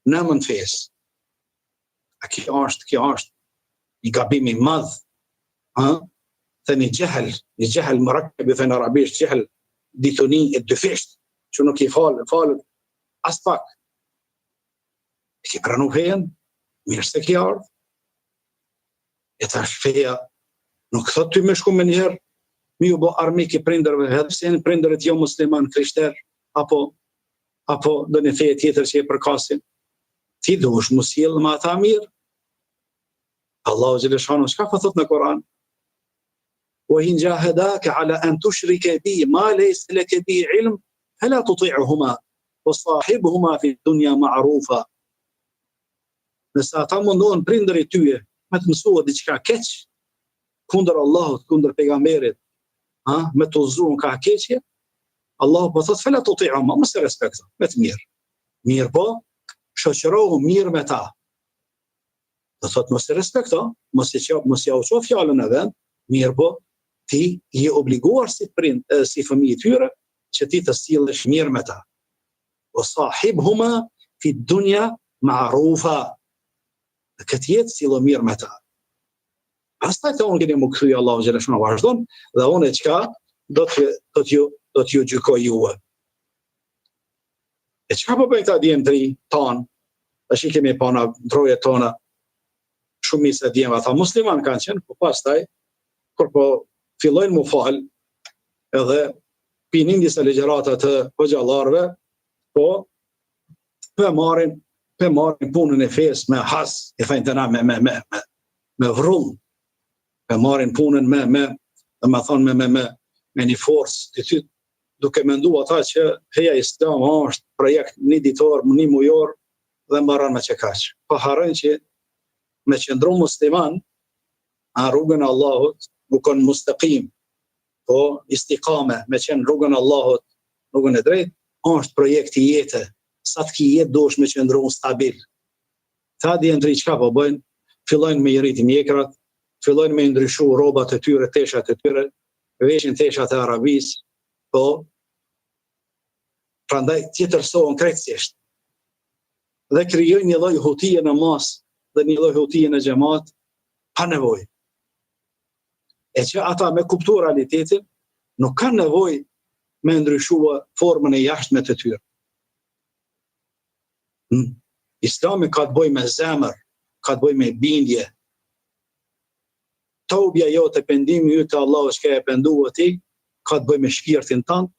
në emër të fesë. A kjo është, kjo është një gabim i madh, ha? Dhe një xhehl, një xhehl murakkeb i thonë arabisht, xhehl dituni e dyfisht, që nuk i falë, falet as pak. E ke pranu fejen, mirë se ke ardhë, e tash feja nuk thot ty me shku menjëherë, me ju bo armik i prindërve, edhe pse janë prindërit jo musliman, krishter, apo, apo ndonjë feje tjetër që e përkasin. Ti duhesh m'u sjell me ata mirë. Allahu xheleshanuhu, çka po thot në Koran? Wa in jahadaka ala an tushrika bi ma laysa laka bi ilm fala tuti'huma wa sahibhuma fi dunya ma'rufa. Nëse ata mundohen prindërit tyje me të mësua diçka keq kundër Allahut, kundër pejgamberit, ha, me të udhëzu ka keqje, Allahu po thotë fela tuti'huma, mos e respekto, me të mirë. Mirëpo, shoqërohu mirë me ta. Do thotë mos e respekto, mos e ço, mos ja u ço fjalën në vend, mirëpo, ti je obliguar si prind, si fëmijë i tyre që ti të sillesh mirë me ta. Wa sahibhuma fi dunya ma'rufa. Në këtë jetë sillu mirë me ta. Pastaj te unë keni m'u kthy Allahu xheleshanuhu vazhdon dhe unë e çka do të do t'ju do t'ju gjykoj juve. E çka po bëjnë këta djem të ri tanë? Tash i kemi pa na trojet tona shumica e djemve ata musliman kanë qenë, po pastaj kur po fillojnë m'u fal edhe pi nin disa ligjërata të hoxhallarëve, po pe marrin pe marrin punën e fesë me has, i thojnë te na me me me me me vrull, pe marrin punën me me domethonë me me me me një forcë të ty duke mendu ata që feja islam është projekt një ditor, një mujor dhe mbaron me qekaq. Po harrojnë që me qëndru musliman në rrugën e Allahut, me konë mustekim, po istikame, me qenë rrugën e Allahut, rrugën e drejtë, është projekt i jete, sa të ki jetë duhesh me qëndru stabil. Kta djem t'ri çka po bëjnë, fillojnë me i rritë mjekrat, fillojnë me i ndryshu rrobat e tyre, teshat e tyre, veshin teshat e Arabisë, po, prandaj tjetërsohen krejtësisht. Dhe krijojnë një lloj hutie në masë dhe një lloj hutie në xhemat, pa nevojë. E që ata me kuptu realitetin, nuk kanë nevojë me ndryshua formën e jashtme të tyre. Hmm. Islami ka të bëjë me zemër, ka të bëjë me bindje. Tobja jote, pendimi yt te Allahu çka je pendua ti, ka të bëjë me shpirtin tënd,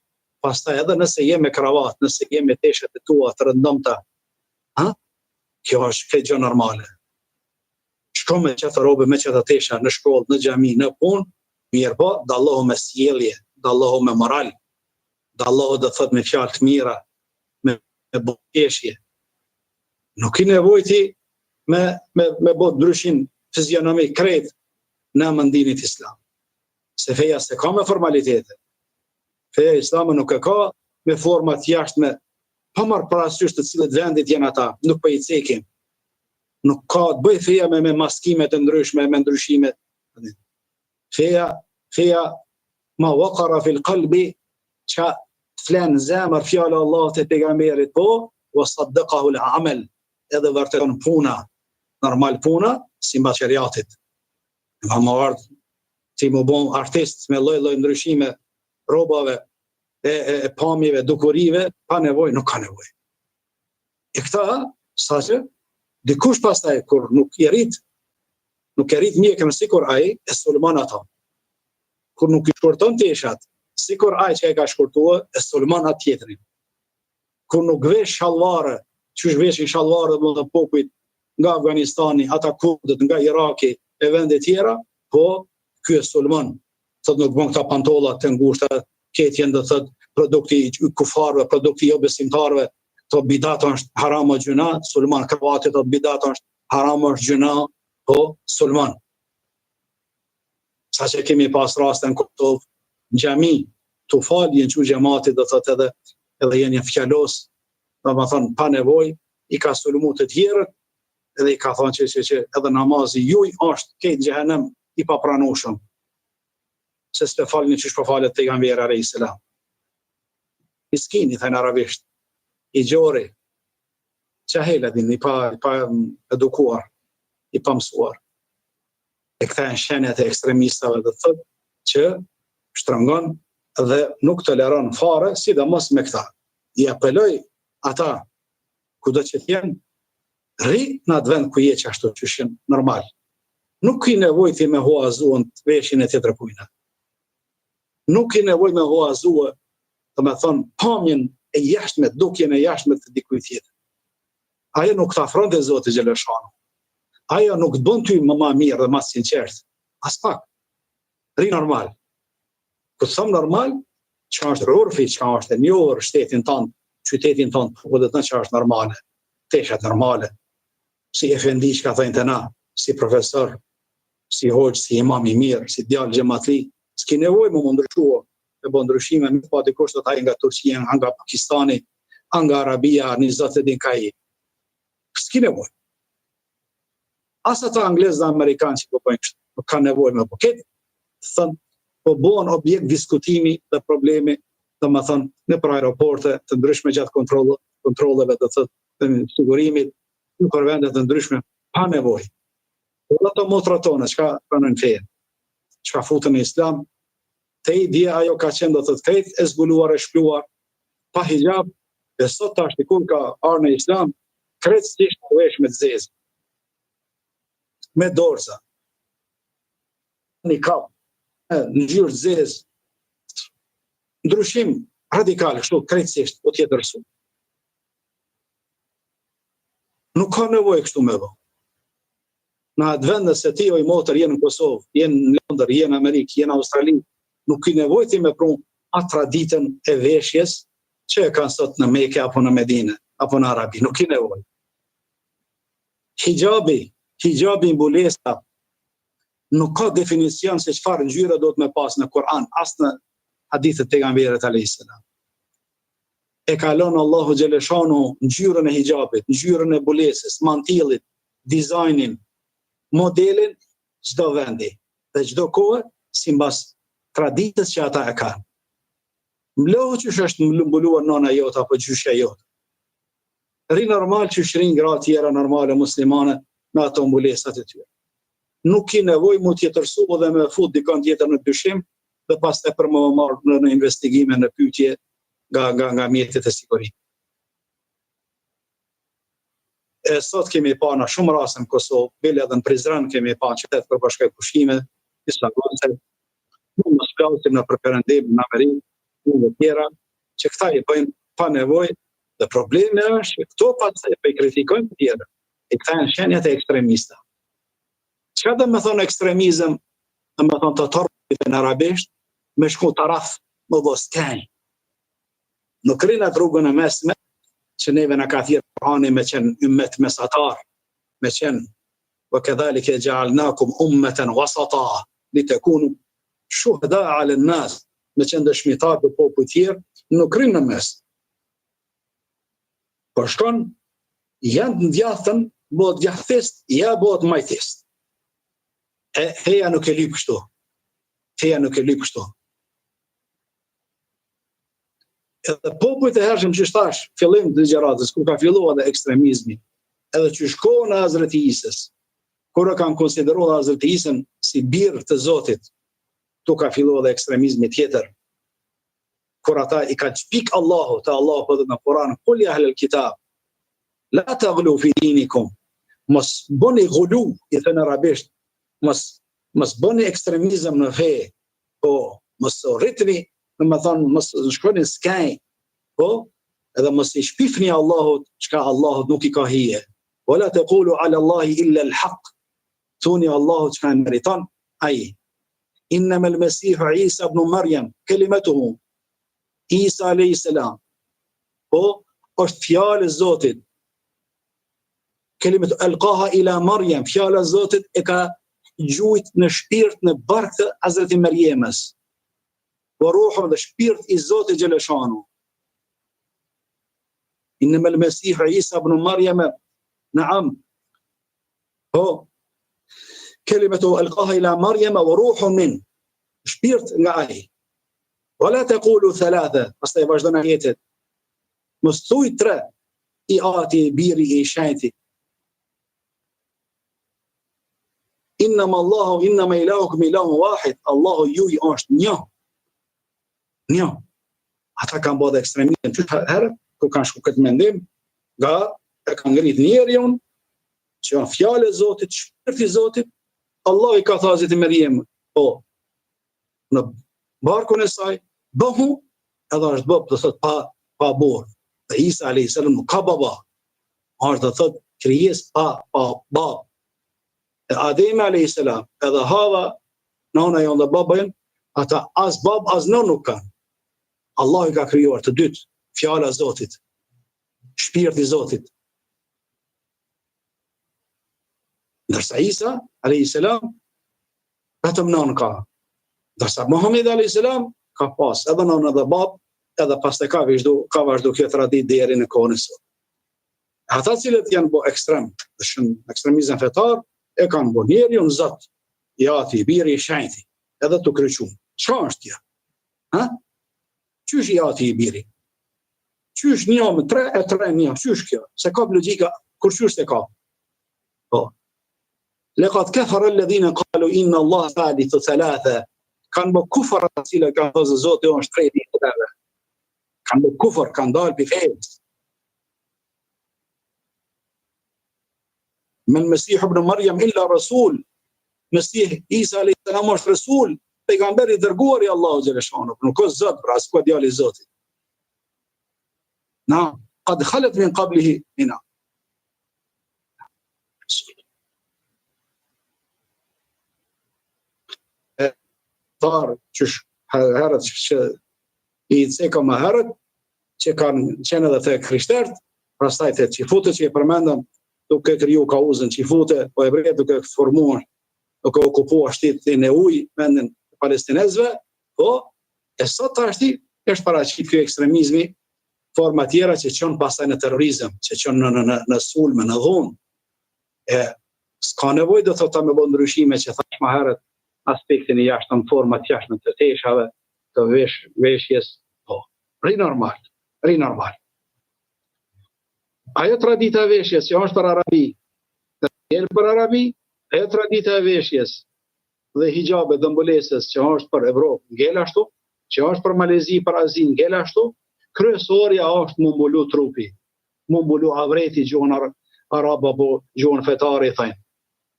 pastaj edhe nëse je me kravat, nëse je me teshat e tua të rëndomta, ha? Kjo është krejt gjë normale. Shko me qato rrobe, me qato tesha në shkollë, në xhami, në punë, mirëpo, dallohu me sjellje, dallohu me moral, dallohu do të thotë me fjalë të mira, me, me buzëqeshje. Nuk ki nevojë ti me, me, me bo ndryshim fizionomik krejt në emën dinit islam. Se feja s'e ka me formalitete. Feja islame nuk e ka me forma të jashtme, pa marrë parasysh të cilit vendit janë ata, nuk po i cekim. Nuk ka të bëjë feja me, me maskime të ndryshme, me ndryshime. Feja, feja ma wakara fil kalbi, çka të flen në zemër fjala e Allahut e pejgamberit, po, wa saddaqahu al-amal, edhe vërteton puna, normal puna, simbas sheriatit. Ma më ardhë, ti m'u bo artist me lloj-lloj ndryshime rrobave e, e, e pamjeve, dukurive, pa nevojë, nuk ka nevojë. E këta, sa që, dikush pastaj, kur nuk i rrit, nuk e rrit mjekrën sikur ai, e sulmon ato. Kur nuk i shkurton teshat, sikur ai që e ka shkurtua, e sulmon atë tjetrin. Kur nuk vesh shallvare, qysh veshin shallvare dhe popujt nga Afganistani, ata kurdët nga Iraki e vende tjera, po ky e sulmon. Thot nuk bën këta pantolla të ngushta, këtë janë do thot produkti i kufarëve, produkti i jobesimtarëve, to bidat është haram o gjynah, sulmon kravati thot bidat është haram është gjynah, po sulmon. Sa që kemi pas raste në Kosovë, në xhami, tu falë, janë çu xhemati, do thot edhe, edhe janë një fjalos, domethonë, pa nevojë, i ka sulmu të tjerët, edhe i ka thonë që, që, që edhe namazi juj është krejt xhehenem i papranushëm, se s'pe falni qysh po falet pejgamberi alejhi selam. Miskin, i thënë arabisht, i gjori, xhahil e din, i pa, i pa edukuar, i pa mësuar. E këta janë shenjat e ekstremistave do të thotë që shtrëngon dhe nuk toleron fare, sidomos me këta. I apeloj ata kudo që të jenë, rri në atë vend ku je qashtu qysh je normal. Nuk ki nevojë ti me huazu veshjen e tjetërkujna. Nuk ki nevojë me huazu, domethonë, pamjen e jashtme, dukjen e jashtme të dikujt tjetër. Ajo nuk të afron te Zoti xheleshanuhu. Ajo nuk të bën ty më ma mirë dhe ma sinqert. Aspak. Rri normal. Kur të them normal, çka është urfi, çka është e njohur shtetin tonë, qytetin tonë, po do të thonë çka është normale, teshat normale. Si efendi çka thonë te na, si profesor, si hoxhë, si imam i mirë, si djalë xhematli, s'ki nevojë me u ndryshua, me bo ndryshime, me pa dikush thotë ai nga Turqia, nga Pakistani, a nga Arabia, një zot e din ka i. S'ki nevojë. As ata anglezë dhe amerikanë që po bëjnë kështu, nuk kanë nevojë me bo. Këtë, thënë, po bëhen objekt diskutimi dhe problemi, domethonë, nëpër aeroporte të ndryshme gjatë kontrolleve, kontrolleve do të thotë, të sigurimit, nëpër vende të ndryshme. Pa nevojë. Por ato motrat tona, çka pranojnë fenë, çka futen në islam, te dje ajo ka qenë do të thotë krejt e zbuluar e shpluar, pa hixhab, dhe sot tash kur ka ardhë në islam, krejtësisht u vesh me të zezë, me dorza, nikab, ngjyrë të zezë, ndryshim radikal, kështu krejtësisht, u tjetërsu. Nuk ka nevojë kështu me bo. Në atë vend nëse ti oj motër je në Kosovë, je në Londër, je në Amerikë, je në Australi, nuk ki nevojë ti me pru atë traditën e veshjes që e kanë sot në Meke apo në Medine, apo në Arabi, nuk ki nevojë. Hixhabi, hixhabi mbulesa, nuk ka definicion se çfarë ngjyre duhet me pas në Kur'an, as në hadithet e pejgamberit alayhis salam. E ka lënë Allahu xheleshanuhu ngjyrën e hixhabit, ngjyrën e mbulesës, mantillit, dizajnin, modelin çdo vendi dhe çdo kohe simbas traditës që ata e kanë. Mbulohu qysh është mbuluar nona jote apo gjyshja jote. Rri normal qysh rrinë gratë tjera normale muslimane me ato mbulesat e tyre. Nuk ki nevojë mu tjetërsu dhe me fut dikon tjetër në dyshim dhe pastaj për me marrë në, në investigime, në pyetje nga, nga, nga mjetet e sigurimit. E sot kemi pa në shumë raste në Kosovë, bile edhe në Prizren kemi pa në qytet kur po shkoj pushime, disa raste, nuk mos flasim nëpër perëndim, në Amerikë, në të tjera, që këta i bëjnë pa nevojë, dhe problemi është që këto pastaj po i kritikojnë të tjerë, e këta janë shenjat e ekstremista. Çka do me thonë ekstremizëm, do me thonë të në arabisht, me shku taraf, me bo skaj. Nuk rrin atë rrugën e mesme, që neve na ka thirrë Kurani me qenë ymmet mesatar, me qenë ve kedhalike xhealnakum ummeten wasata, li tekunu shuheda alen nas, me qenë dëshmitar për popuj tjerë, nuk rrin në mes. Po shkon, janë në djathtën, bëhet djathtist, ja bëhet majtist. E feja nuk e lyp kështu. Feja nuk e lyp kështu. Edhe popujt e hershëm që thash, fillim të ligjëratës, ku ka filluar edhe ekstremizmi, edhe qysh kohën e Hazreti Isës, kur e kanë konsideruar Hazreti Isën si bir të Zotit, tu ka filluar edhe ekstremizmi tjetër. Kur ata i kanë shpik Allahut, te Allahu po thotë në Kur'an, kul ja ahlel kitab, la taglu fi dinikum, mos bëni gulu, i thënë arabisht, mos mos bëni ekstremizëm në fe, po mos u rritni, domethonë mos shkoni skaj, po edhe mos i shpifni Allahut, çka Allahut nuk i ka hije. Wala taqulu ala Allahi illa al-haq. Thuni Allahut çka e meriton ai. Innama al-Masihu Isa ibn Maryam, kalimatuhu. Isa alayhi salam. Po është fjalë e Zotit. Kelimetu alqaha ila Maryam, fjala e Zotit e ka gjujt në shpirt në bark të Hazreti Merjemës. Wa ruhun dhe shpirt i Zotit xheleshanu. Innama al-Masihu Isa ibn Maryam, naam. Po kelimetu alqaha ila Maryam wa ruhun min. Shpirt nga ai. Wala taqulu thalatha, pastaj vazhdon ajetet. Mos thuj tre, i ati, i biri, i shenjti. Innama Allahu, innama ilahukum ilahun wahid, Allahu juj është një. Një. Ata kanë bërë ekstremizëm që herë, ku kanë shku këtë mendim, nga e kanë ngrit njeriun, që janë fjalë e Zotit, shpirti i Zotit, Allah i ka tha Hazreti Merjem, po, në barkun e saj, bëhu, edhe është bë, do thot pa pa burr. Dhe Isa alayhis salam nuk ka baba. Është do thot krijesë pa pa bab. E Ademi alayhis salam, edhe Hava, nana jonë dhe baba jonë, ata as bab as nënë nuk kanë. Allah i ka krijuar të dytë, fjala e Zotit, shpirti i Zotit. Ndërsa Isa alayhis salam vetëm nënë ka. Ndërsa Muhamedi alayhis salam ka pas edhe nënë edhe babë, edhe pastaj ka vazhdu, ka vazhdu kjo traditë deri në kohën e sot. Ata cilët janë bo ekstrem, dhe shumë ekstremizëm fetar, e kanë bo njeriun zot, i ati, i biri, i shenjti, edhe të kryqum. Çka është kjo? Ha? Qysh i ati, i biri? Qysh një me tre e tre një, qysh kjo? S'e kap logjika, kurqysh s'e kap? Po. Lekad kefere ledhine kalu inna Allah thalithu thalatha. Kanë bë kufër ata të cilët kanë thënë se Zoti është treti i treve. Kanë bë kufër, kanë dalë pi fesë. Mel Mesihu ibn Maryam illa rasul. Mesih Isa alayhis salam është rasul, pejgamber i dërguar i Allahut xheleshanuhu. Nuk është Zot, pra as ka djali i Zotit. Na, kad khalet min qablihi ina. E tharë që herët që i ceka më herët, që kanë qenë edhe te krishterët, pastaj te çifutët që i përmendëm, duke kriju kauzën çifute, po hebrejt duke formuar, duke okupuar shtetin e ujë, vendin e palestinezëve, po, e sot tashti është paraqit ky ekstremizmi forma tjera që çon pastaj në terrorizëm, që çon në në në, në sulme, në dhunë. E s'ka nevojë do thotë me bë ndryshime që thash më herët aspektin e jashtëm, format jashtme të teshave, të vesh, veshjes, po, rri normal, rri normal. Ajo tradita e veshjes që është për Arabi, të ngel për Arabi, ajo tradita e veshjes dhe hixhabit dhe mbulesës që është për Evropë, ngel ashtu, që është për Malezi, për Azi, ngel ashtu, kryesorja është m'u mbulu trupi, m'u mbulu avreti gjuhën arabe apo gjuhën fetare i thajnë.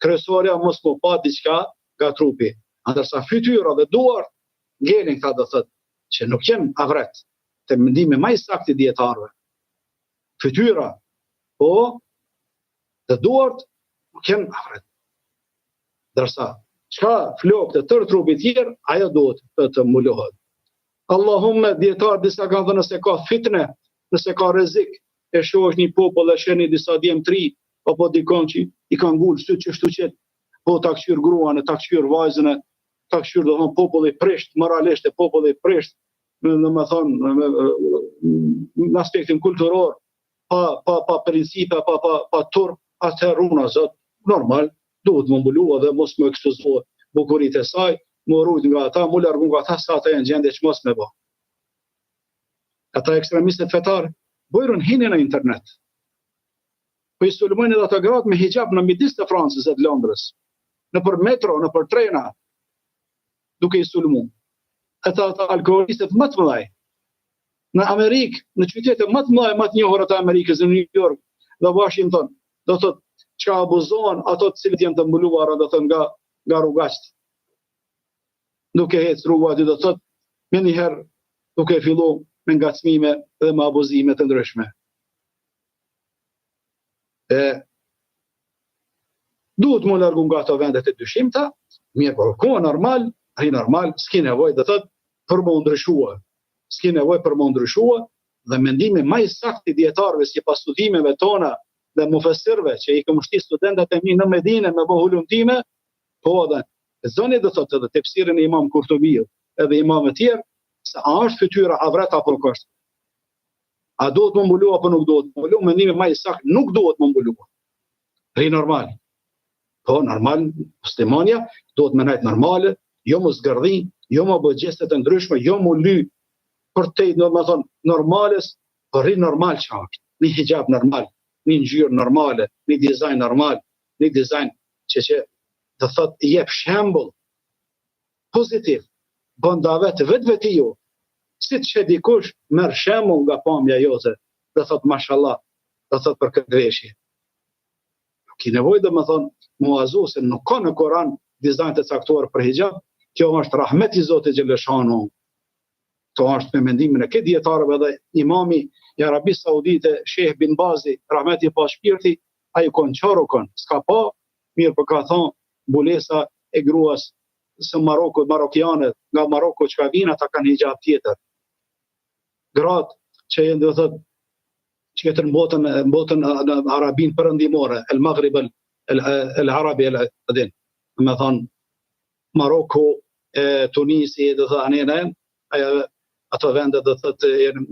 Kryesorja mos m'u pa diçka nga trupi, ndërsa fytyra dhe duart ngelin këta do thotë që nuk janë avret, te mendimi ma i saktë i dijetarëve. Fytyra, po, dhe duart nuk janë avret. Ndërsa, çka flokët e tërë trupi tjerë, ajo duhet të, të mbulohet. Allahumme, dijetarë disa kanë thënë nëse ka fitne, nëse ka rrezik, e shohësh një popull e sheh disa djem të ri, apo dikon që i kanë ngulë sytë qështu qëtë, po ta kqyr gruan e ta kqyr vajzën e ta kqyr do thonë populli prisht moralisht e populli prisht domethënë në aspektin kulturor pa pa pa principe pa pa pa turp atëherë runa zot normal duhet m'u mbulu dhe mos me ekspozu bukuritë e saj m'u rujt nga ata m'u largu nga ata sa ata janë gjendje që mos me bë ata ekstremistët fetar bujrun hini në internet po i sulmojnë edhe ato gratë me hixhab në midis të Francës dhe të Londrës nëpër metro, nëpër trena duke i sulmu. Ata ata alkoholistët më të mëdhaj në Amerikë, në qytete më të mëdha, më të njohura të Amerikës, në New York dhe Washington, do të thotë çka abuzohen ato të cilët janë të mbuluara, do të thotë nga nga rrugaqët. Duke ecë rrugë aty do të thotë menjëherë duke fillu me ngacmime dhe me abuzime të ndryshme. E duhet m'u largu nga ato vendet e dyshimta, mirë po ku normal, ai normal, s'ki nevojë do thot për m'u ndryshua. S'ki nevojë për m'u ndryshua dhe mendimi ma i saktë i dijetarëve sipas studimeve tona dhe mufesirëve që i kam shti studentët e mi në Medine me bë hulumtime, po edhe zëni do thotë edhe tefsirin e Imam Kurtubiut, edhe imamët tjerë, se a është fytyra avret apo nuk është. A duhet m'u mbulu apo nuk duhet m'u mbulu? Mendimi ma i saktë nuk duhet m'u mbulu. Rri normal. Po, normal, muslimania duhet me nejt normale, jo m'u zgërdhi, jo me bë gjeste të ndryshme, jo m'u ly përtej, domethonë, normales, po rri normal që është. Një hixhab normal, një ngjyrë normale, një dizajn normal, një dizajn që që do thot jep shembull pozitiv, bën davet vetvetiu, si të sheh dikush merr shembull nga pamja jote dhe thot mashallah, do thot për këtë veshje. Nuk ki nevojë domethonë m'u azu se nuk ka në Koran dizajn të caktuar për hixhab, kjo është rahmet i Zotit xheleshanuhu. Kjo është me mendimin e këtyre dijetarëve dhe imami i Arabisë Saudite, Sheh bin Bazi, rahmet i pastë shpirti, ai u kon qorr u kon, s'ka pa, mirë po ka thonë mbulesa e gruas së Marokut, marokiane, nga Maroku çka vijnë, ata kanë hixhab tjetër. Gratë që janë do thot që jetojnë në botën në botën në Arabinë perëndimore, El Maghrib el el, el Arabi el Adin. Domethonë Maroku, e Tunisi, do thot anë ajo ato vende do thot janë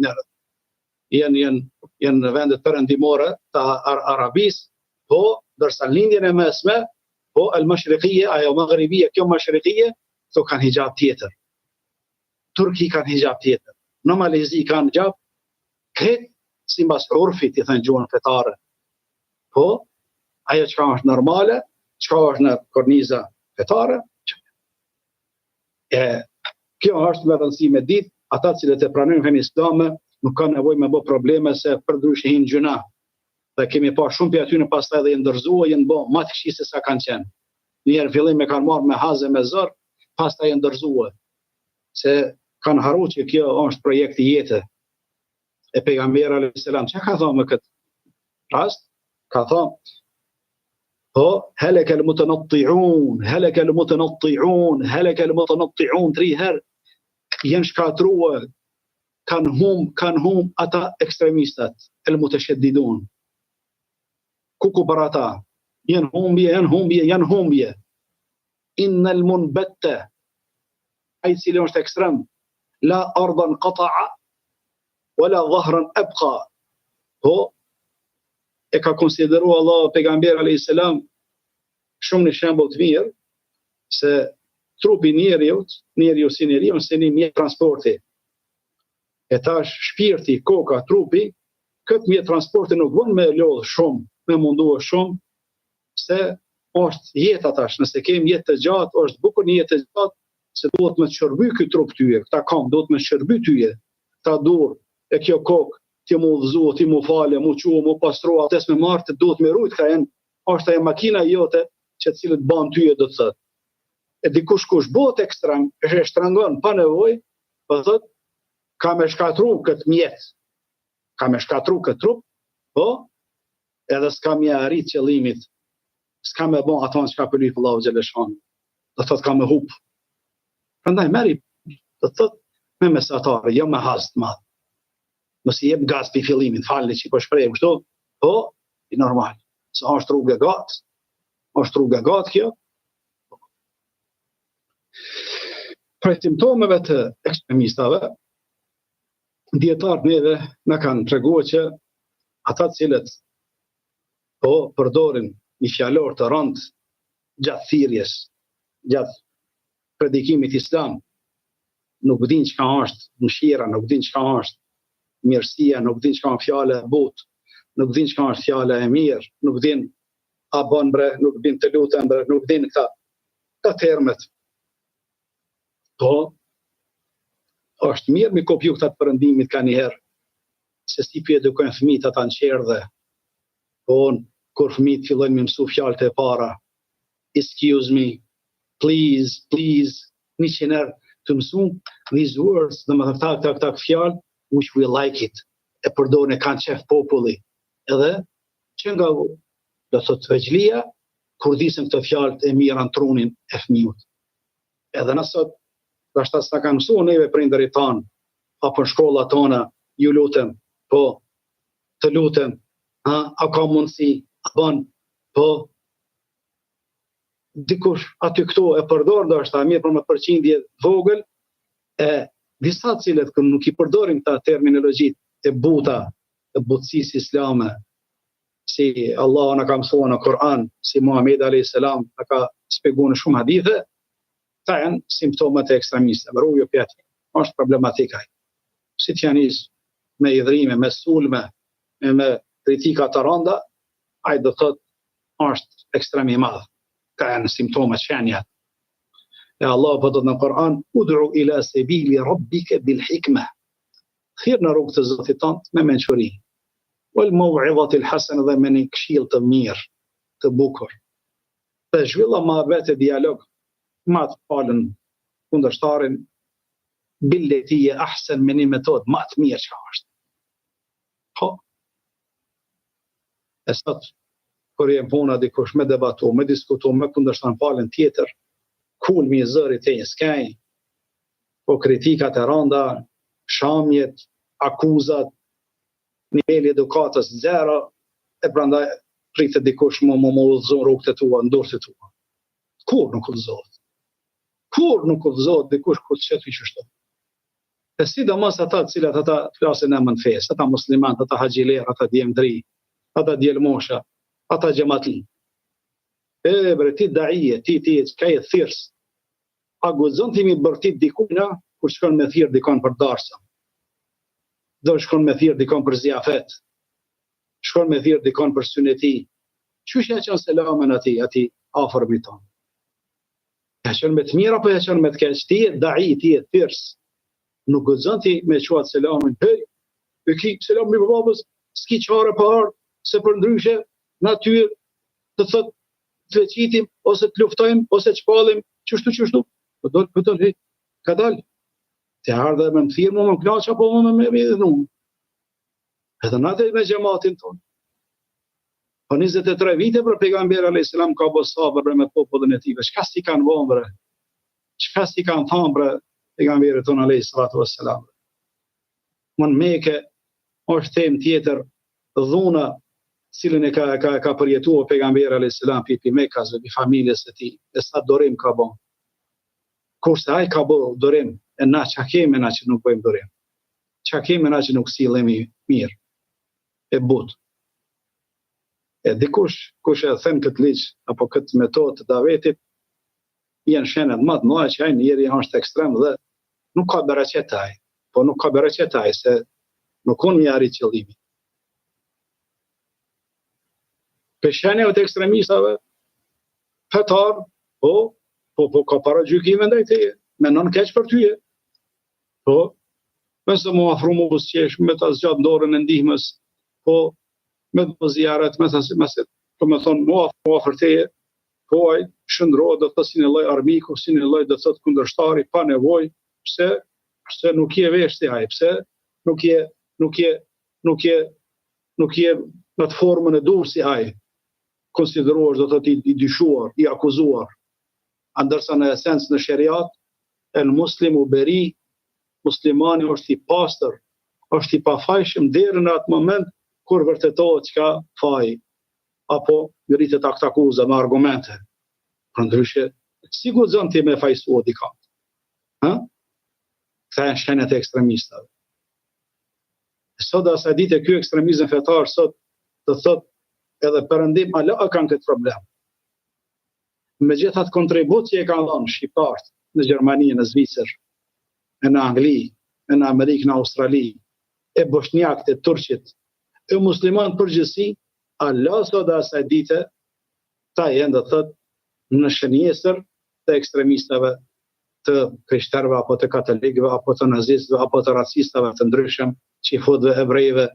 janë janë janë në vendet perëndimore të Ar Arabisë, po ndërsa në lindjen e mesme, po el mashriqije, ajo maghribije, kjo mashriqije, këto kanë hixhab tjetër. Turqi kanë hixhab tjetër. Në Malezi kanë hixhab krejt simbas urfit, i thënë gjuhën fetare. Po, ajo çka është normale, Çka është në korniza fetare? E kjo është me rëndësi me ditë, ata të cilët e pranojnë fenë islame nuk kanë nevojë me bë probleme se përndryshe hinë n'gjynah. Dhe kemi pa shumë prej atyne pastaj edhe janë dorëzua, janë bë ma të këqij se sa kanë qenë. Një herë fillim e kanë marrë me haz e me zor, pastaj janë dorëzua. Se kanë harru që kjo është projekt i jete. E pejgamberi alayhis salam çka ka thonë me këtë rast? Ka thonë Po, heleke el mutenattiun, heleke el mutenattiun, heleke el mutenattiun, tri herë, janë shkatrua, kanë hum, kanë hum ata ekstremistat, el mutesheddidun. Kuku për ata, janë humbje, janë humbje, janë humbje. Innel munbette, ai i cili është ekstrem, la ardan kata'a, wala dhahran ebka, po, e ka konsideru Allah pejgamberi alayhis salam shumë një shembull të mirë se trupi i njeriut, njeriu si njeriu, si një mjet transporti. E tash shpirti, koka, trupi, këtë mjet transporti nuk bën me lodh shumë, me mundua shumë, se është jeta tash, nëse kemi jetë të gjatë, është bukur një jetë të gjatë, se duhet me të shërby ky trup tyje, këta kam, duhet me shërby tyje, këta dur, e kjo kokë, ti mu udhëzu, ti mu fale, mu çu, mu pastru, abdes me marrë, të duhet me rujt, ka jenë, është ajo makina jote që të cilët ban tyje do të thotë. E dikush kush bëhet ekstrem, e shtrëngon pa nevojë, po thotë, ka me shkatru këtë mjet, ka me shkatru këtë trup, po, edhe s'ka me arrit qëllimit, s'ka me bo ato çka po lyp Allahu xheleshanuhu, do të thotë ka me hup. Prandaj merri, do të thotë, me mesatare, jo me haz të madh. Mos i jep gaz pi fillimit, falni që po shprehem kështu, po i normal. Se është rrugë e gatë, është rrugë e gatë kjo. Prej simptomeve të ekstremistave, dijetarët neve na kanë treguar që ata të cilët po përdorin një fjalor të rëndë gjatë thirrjes, gjatë predikimit islam, nuk din çka është mëshira, nuk din çka është mirësia, nuk din çka është fjala e butë, nuk din çka është fjala e mirë, nuk din a bën bre, nuk din të lutem bre, nuk din këta, këta termet. Po, është mirë mi kopju këta të perëndimit ka njëherë, se si po edukojnë fëmijët ata në çerdhe, po, kur fëmijët fillojnë me mësu fjalët e para, excuse me, please, please, 100 herë të mësu these words, domethënë këta, këta, këta fjalë, which we like it, e përdorin e kanë qef populli, edhe që nga do të thotë vegjlia, kurdisen këto fjalët e mira në trunin e fëmijut. Edhe na sot, ndoshta s'na kanë mësuar neve prindërit tanë, apo në shkollat tona, ju lutem, po, të lutem, ha, a ka mundësi, a bën, po, dikush aty këtu e përdor ndoshta mirë për me përqindje vogël, e disa të cilët kur nuk i përdorin këta terminologjitë e buta, e butësisë islame, si Allahu na ka mësuar në Kur'an, si Muhamedi alayhis salam na ka shpjeguar në shumë hadithe, këta janë simptomat e ekstremistëve. Ruju prej atyne, është problematik ai. Si t'ja nis me idhrime, me sulme, me, me kritika të rënda, ai do të thotë është ekstrem i madh. Këta janë simptomat, shenjat. E Allah po thotë në Kur'an, ud'u ila sebili rabbike bil hikme. Thirr në rrugë të Zotit tënd me mençuri. Wal mau'izati al hasana dhe me një këshillë të mirë, të bukur. Dhe zhvillo muhabet e dialog me atë palën kundërshtarin billeti hije ahsen me një metodë ma të mirë që është. Po, e sot, kur jem puna dikush me debatu, me diskutu, me kundërshtan palën tjetër, kulmi i zërit te një skaj, po kritikat e randa, shamjet, akuzat, niveli edukatës zero, e prandaj pritet dikush më më më udhëzu rrugët e tua, në durët e tua. Kur nuk udhëzohet? Kur nuk udhëzohet dikush kur të sheh ty qështu? E sidomos ata të cilat ata flasin në emër të fesë, ata musliman, ata haxhiler, ata djem të ri, ata djelmosha, ata xhematli. E bre ti daije, ti ti çka je thirrës. A guxon ti mi bërtit dikujna kur shkon me thirr dikon për darsëm? Do shkon me thirr dikon për zijafet. Shkon me thirr dikon për syneti. Qysh ja çon selamin atij, atij? afërmit tonë. Ja çon me të mirë apo ja çon me të keq? Ti je dai, ti je thirrës. Nuk guxon ti me çu atë selamin. Hej, e ki selamin e babës, s'ki çare pa ardh, se përndryshe na ty të thot të leqitim ose të luftojmë ose të shpallim, qështu qështu. Po do të thotë, hej, ka dal. Ti ardhe me më thirr, më më kënaq apo më më më idhnu. Edhe na me xhematin tonë. Po 23 vite bre pejgamberi alayhis salam ka bo sabër bre me popullin e tij. Çka s'i kanë bo bre? Çka s'i kanë thonë bre pejgamberit tonë alayhis salatu wassalam? Më në Mekë është temë tjetër dhuna cilën e ka ka ka përjetuar pejgamberi alayhis salam pi pi Mekasve, pi familjes së tij, e sa durim ka bo. Kurse ai ka bo durim, e na çka kemi na që nuk bëjmë durim. Çka kemi na që nuk sillemi mirë e butë. E dikush, kush e then këtë ligj apo këtë metodë të davetit, janë shenjat më të mëdha që ai njeri është ekstrem dhe nuk ka bereqet ai. Po nuk ka bereqet ai se nuk mund me arrit qëllimin. Prej shenjave të ekstremistave fetar, po, po, po ka paragjykime ndaj teje, menon keq për tyje. Po, nëse m'u afru m'u buzëqesh, me ta zgjat dorën e ndihmës, po, me të bo zijaret, me të me se, do me thonë, m'u afru afër teje, po ai shndërrohet do të thotë si një lloj armiku, si një lloj do të thotë kundërshtari, pa nevojë, pse, pse nuk je vesh si ai, pse nuk je, nuk je, nuk je, nuk je në atë formën e duhur si ai, konsiderohesh do të thotë i, i dyshuar, i akuzuar. A ndërsa në esencë në sheriat, El muslimu beri, muslimani është i pastër, është i pafajshëm deri në atë moment kur vërtetohet çka faji apo ngritet aktakuza me argumente. Përndryshe, si guxon ti me fajësua dikant? Ha? Këta janë shenjat e ekstremistave. Sot asaj dite ky ekstremizëm fetar sot të thot edhe perëndim ala e kanë këtë problem. Megjithatë kontribut që e kanë dhënë shqiptarët në Gjermani, në Zvicër, e në Angli, e në Amerikë, në Australi, e boshnjakët, e turqit, e muslimanët përgjithësi, ala sot dhe asaj dite, ta jenë do të thot në shënjestër të ekstremistave të krishterëve apo të katolikëve apo të nazistëve apo të racistave të ndryshëm, çifutëve, hebrejve,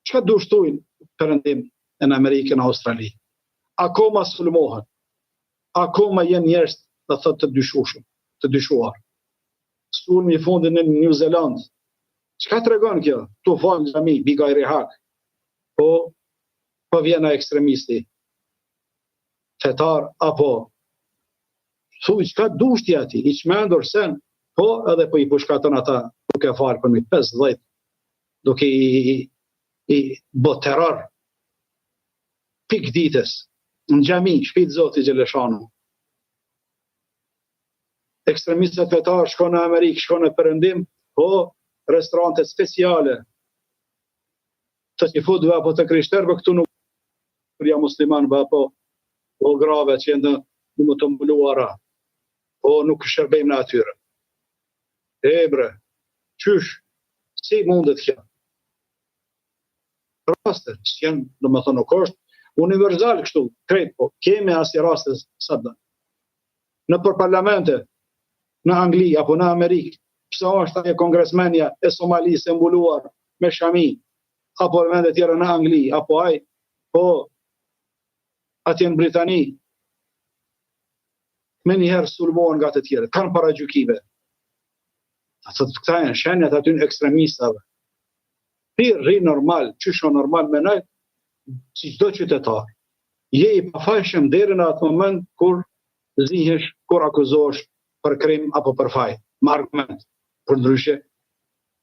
çka dush thuj perëndim e në Amerikë e në Australi. Akoma sulmohen. Akoma janë njerëz do thotë të dyshueshëm, të dyshuar. Sulmi i fundit në New Zealand. Çka tregon kjo? Tu fal në xhami, bi gajri hak. Po po vjen ai ekstremisti fetar apo thuj çka dush ti aty, i çmendur sen, po edhe po i pushkaton ata duke falë përmi 50, duke i, i, i bo terror pik ditës, në xhami, shpi të Zotit xheleshanuhu. Ekstremistët fetar shkon në Amerikë, shkon në Perëndim, po restorantet speciale të çifutëve apo të krishterëve këtu nuk ja muslimanëve apo po grave që janë më të mbuluara, po nuk shërbejmë në atyre. E bre, qysh, si mundet kjo? Raste, që janë, domethënë, nuk është universal kështu, krejt, po kemi asi raste sa do. Nëpër parlamente, në Angli apo në Amerikë, pse është ajo kongresmenja e Somalisë e mbuluar me shami, apo në vende tjera në Angli, apo ai, po atje në Britani, menjëherë sulmohen nga të tjerët, kanë paragjykime. Ato të këta janë shenjat atyne ekstremistave. Ti rri normal, qysh o normal me nejt, si çdo qytetar. Je i pafajshëm deri në atë moment kur zihesh, kur akuzohesh për krim apo për faj, me argument. Përndryshe,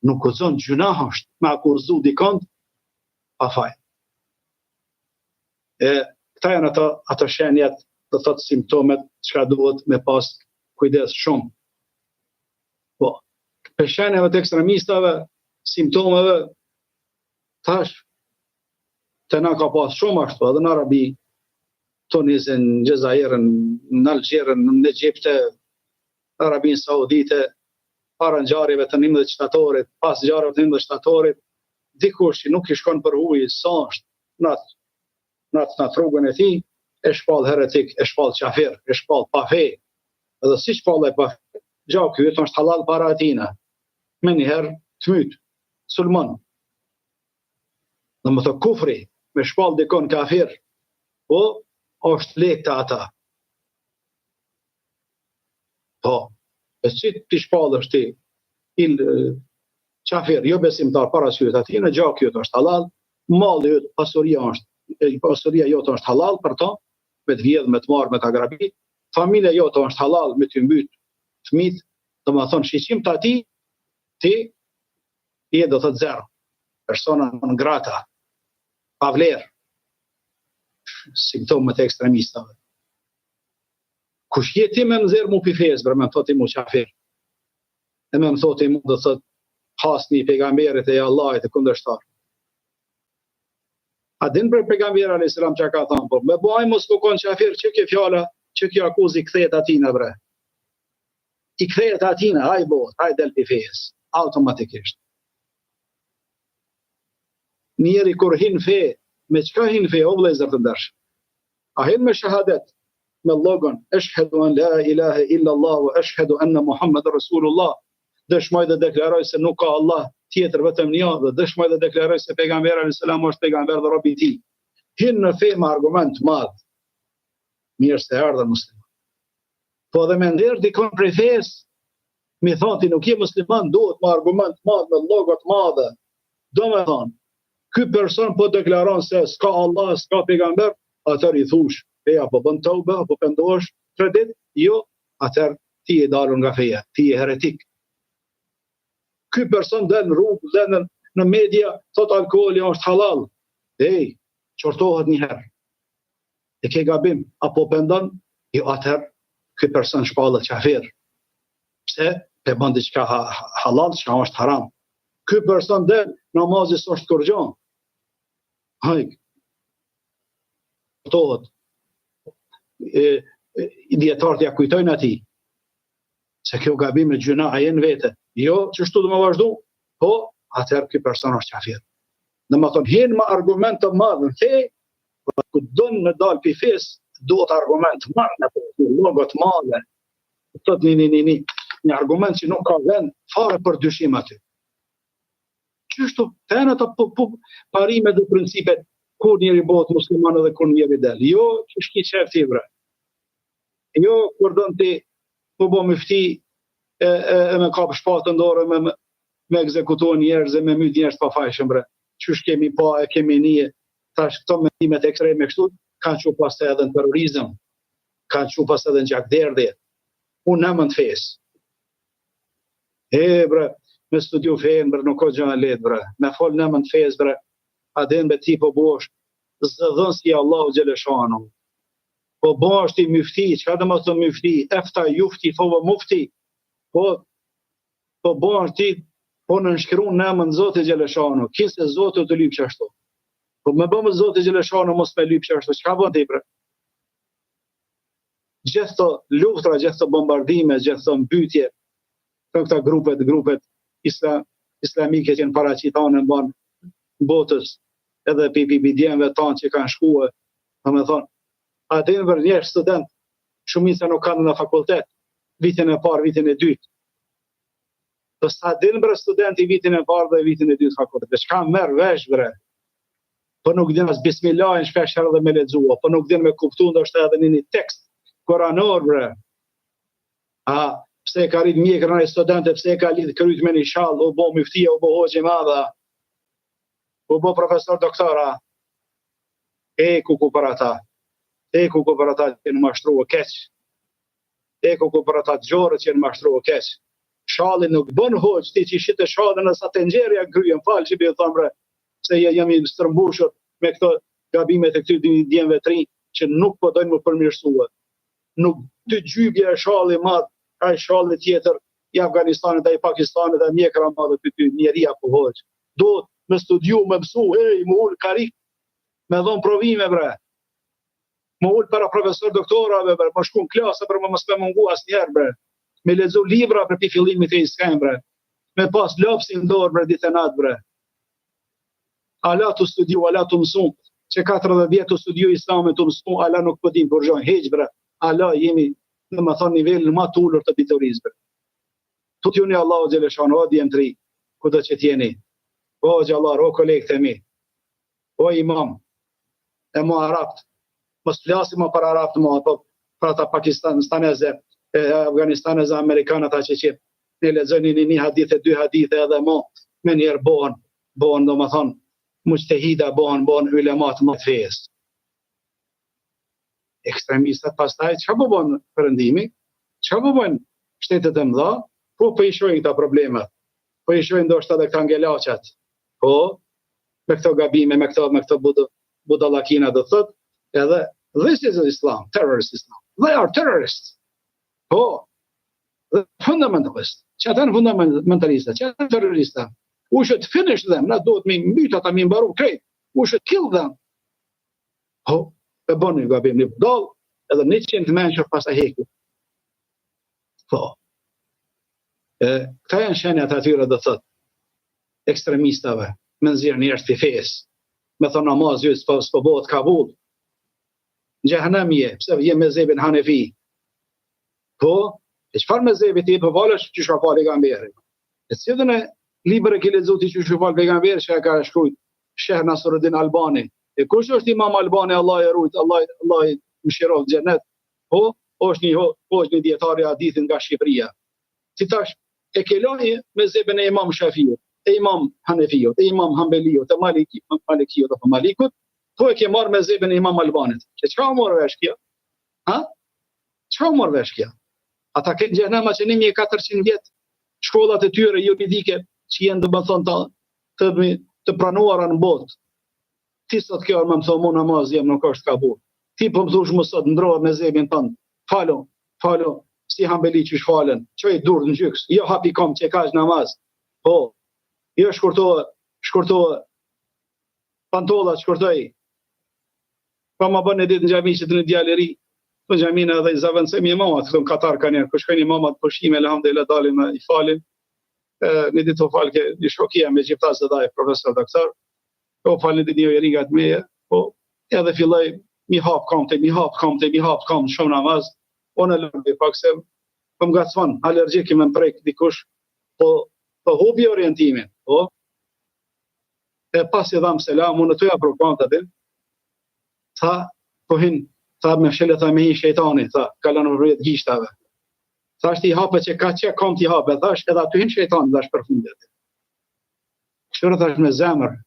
nuk guxon gjynah është me akuzu dikond pa faj. E këta janë ato, ato shenjat, do thotë simptomet, çka duhet me pas kujdes shumë. Po, prej shenjave të ekstremistave, simptomeve, tash, te na ka pas shumë ashtu, edhe në Arabi, Tunizin, Xhezairin, në Algjerin, në Egjipt, Arabinë Saudite, para ngjarjeve të 11 shtatorit, pas ngjarjeve të 11 shtatorit, dikush që nuk i shkon për huj, sa është në atë në atë në atë rrugën e tij, e shpall heretik, e shpall qafir, e shpall pa fe, edhe si shpall e pa fe, gjaku yt është hallall para atina, menjëherë të myt, sulmon. Domethënë kufri, me shpall dikon kafir, po, është lehtë te ata. Po, e si t'i shpallësh ti, il, qafir, jo besimtar para syrit atina, gjaku yt është hallall, malli yt, pasuria është, pasuria jote është hallall për to, me të vjedh, me të marrë, me ta grabit, familja jote është hallall me t'i mbyt fëmijët, domethënë shiqim të atij, ti je do thotë zero, persona non grata, pa vlerë, simptomet e ekstremistave. Kush je ti me më nxjerr mu pi fesë, bre, me më thotë ti mu qafir. E me më thotë ti mu do thotë hasmi i pejgamberit e i Allahit e kundërshtar. A din për pejgamberi alayhis salam çka ka thënë, po me bo ai mos me kon qafir, që kjo fjala, që kjo akuzë i kthehet atina bre. I kthehet atina, ai bëhet, ai del pi fesë automatikisht. Njeri kur hin fe, me çka hin fe, o vëllezër të ndershëm? A hin me shahadet, me logon, eshhedu en la ilahe illa Allah, wa eshhedu enne Muhammed Rasulullah, dëshmoj dhe deklaroj se nuk ka Allah tjetër vetëm një dhe dëshmoj dhe deklaroj se pejgamberi alayhis salam është pejgamber dhe rob i tij. Hin në fe me argument të madh. Mirë se erdhe musliman. Po dhe me nxjerr dikon prej fesë, me thonë ti nuk je musliman, duhet me argument të madh, me logo të madhe. Domethonë, ky person po deklaron se s'ka Allah, s'ka pejgamber, atëherë i thush, e apo bën teube, apo pendohesh tre ditë, jo, atëherë ti je dalur nga feja, ti je heretik. Ky person del në rrugë, del në, në media, thot alkooli është halal. Ej, qortohet një herë. E ke gabim, apo pendon? Jo, atëherë ky person shpallet qafir. Pse? Pe bën diçka halal, çka është haram. Ky person del, namazi s'është kurgjo. Hajk. Qortohet. E, e, dijetarët ja kujtojnë atij se kjo gabim e gjynah e në vete. Jo, qështu do me vazhdu, po, atëherë ky person është qafir. Domethonë, hin me argument të madh në fe, po kur don me dalë pi fesë, duhet argument të madh, në logo të madhe, thot një, një, një, një, një argument që nuk ka vend fare për dyshim aty. Qështu, të janë ato po, po, parimet dhe principet kur njeri bëhet musliman edhe kur njeri del. Jo, qysh ki qef ti bre. Jo, kur don ti m'u bo myfti e, e, e me kapë shpatën n'dorë me, me, me ekzekutu njerëz e me myt njerëz pafajshëm bre. Qysh kemi pa e kemi nije, tash këto mendimet ekstreme kështu, kanë çu pastaj edhe në terrorizëm, kanë çu pastaj edhe në gjakderdhje. Unë në emën të fesë. E, bre, me studiu fenë, bre, nuk o gjë e lehtë, bre. Me fol në emën të fesë, bre, a din bre ti po bohesh zëdhënës i Allahut xheleshanuhu. Po bohesh ti myfti, çka do me thënë myfti, efta jufti, fehuve mufti, po, po bohesh ti, po nënshkruan në emën Zotit xheleshanuhu, kinse Zoti të lyp qashtu. Po me bë Zoti xheleshanuhu mos me lyp qashtu, çka bën ti bre? Gjithë këto luftra, gjithë këto bombardime, gjithë këto mbytje, këto këta grupet, grupet isla, islamike që janë paraqit anembanë botës, edhe pi pi pi djemve tanë që kanë shkue, domethonë, a din bre njerëz student, shumica nuk kanë në fakultet, vitin e parë, vitin e dytë. Po sa din bre studenti vitin e parë dhe vitin e dytë fakultet, çka merr vesh bre? Po nuk din as bismillahin shpesh herë dhe me lexua, po nuk din me kuptu ndoshta edhe një, një tekst kuranor bre. A pse e ka rrit mjekrën ai student e pse e ka lidh kryt me një shall, u bo myftia, u bo hoxhë i madh, u bo profesor doktora. E kuku për ata. E kuku për ata që janë mashtrua keq. E kuku për ata gjorët që janë mashtrua keq. Shalli nuk bën hoxhë, ti që shite shallin në sa tenxherja n'krye, më fal që po e them bre, se jam i stërmbushur me këto gabimet e këtyre djemve të rinj që nuk po dojnë m'u përmirësua. Nuk të gjybja e shalli madh, ai shalli tjetër i Afganistanit, ai i Pakistanit, ai mjekra madhe ty ty njeri apo hoxhë. Duhet me studiu, me mësu, ej, me ul n'karrikë, me dhonë provime, bre. Me ul para profesor doktorave, bre, me shku në klasë, bre, me mos me mungu asnjëherë, bre. Me lexu libra, bre, pi fillimit deri n'skenë, bre. Me pas lapsin n'dorë, bre, ditë e natë, bre. Ala tu studiu, ala tu mësu. Qe 40 vjet tu studiu islamin tu mësu, ala nuk po dim kurgjo, hiç bre, ala jemi, domethonë, nivelin ma të ulur të diturisë bre. Tutjuni Allahut xheleshanuhu, o djem të ri, kudo që t'jeni, o hoxhallar, o kolegë të mi, o imam, e mo arabt, mos flasim më për arabt më, po për ata pakistaneze, e afganistaneze, amerikanë ata që që ne lexojnë një, një hadith e dy hadithe edhe mo menjëherë bohen, bohen domethonë, muxhtehida bohen, bohen ulema të mëdh fesë. Ekstremistat pastaj, çka po bën perëndimi? Çka po bën shtetet e mëdha? Po po i shohin këta problemet. Po i shohin ndoshta edhe këta ngelaqat. Po me këto gabime, me këto me këto bud budallakina do thot, edhe this is Islam, terrorist Islam. They are terrorists. Po, the fundamentalist. Që ata janë fundamentalista, që ata janë terrorista. We should finish them, na duhet me mbyt ata me mbaru krejt. We should kill them. Po, e bën një gabim një budall, edhe një qenë të mençur pastaj heku. Po. E, këta janë shenjat atyre do thot ekstremistave, me nxjerr njerëz të fesë, me thonë namazi yt s'po s'po bëhet kabul. Në xhehenem je, pse je mezhebin Hanefi? Po, e çfarë mezhebi ti po falesh qysh ka fal pejgamberi? E cilën e libër e ke lexu ti qysh ka fal pejgamberi që e ka shkruajt Sheh Nasruddin Albani? E kush është Imam Albani, Allah e rujt, Allah Allah e mëshiroft xhenet. Po, është një po është një dietar i hadithit nga Shqipëria. Ti tash e ke lënë mezhebin e Imam Shafiut, e Imam Hanefiut, e Imam Hanbeliut, e Maliki, Malikiut apo Malikut, po e ke marrë mezhebin e Imam Albanit. E çka u morë vesh kjo? Ha? Çka u morë vesh kjo? Ata kanë xhehenema që 1400 vjet shkollat e tyre juridike që janë domethënë të, të, të pranuara në botë. Ti sot kjo me më thonë mu namazi jem nuk është kabul. Ti po më thush mu sot ndrohe mezhebin tënd. Falu, falu, si hambeli qysh falen, çoji durt në gjyks, jo hapi komt që ka namaz. Po, jo shkurtohe, shkurtohe, pantollat shkurtoj. Pa ma bën një ditë në xhami që të një djalë i ri, në xhaminë edhe i zavendësojmë imamat, këtu në Katar kanë janë, ku shkojnë imamat pushime, elhamdulillah dalim i falim. E, një ditë u falke një shokia me egjiptas dhe profesor doktor, po fal një ditë një i ri nga të meje, po edhe filloi mi hap kamtë, mi hap kamtë, mi hap kamtë shumë namaz, po në lëndë pak se po më ngacmon, alergjik i më prek dikush, po po hubi orientimin, po e pas i dham selam, unë të ja pru kamtë aty, tha, po hin, tha me shele, tha me hin shejtani, tha, kalon nëpërmjet gishtave. Thash ti hape që ka që kam ti hape, thash edhe aty hin shejtani, thash për fundit. Kështu thash me zemër,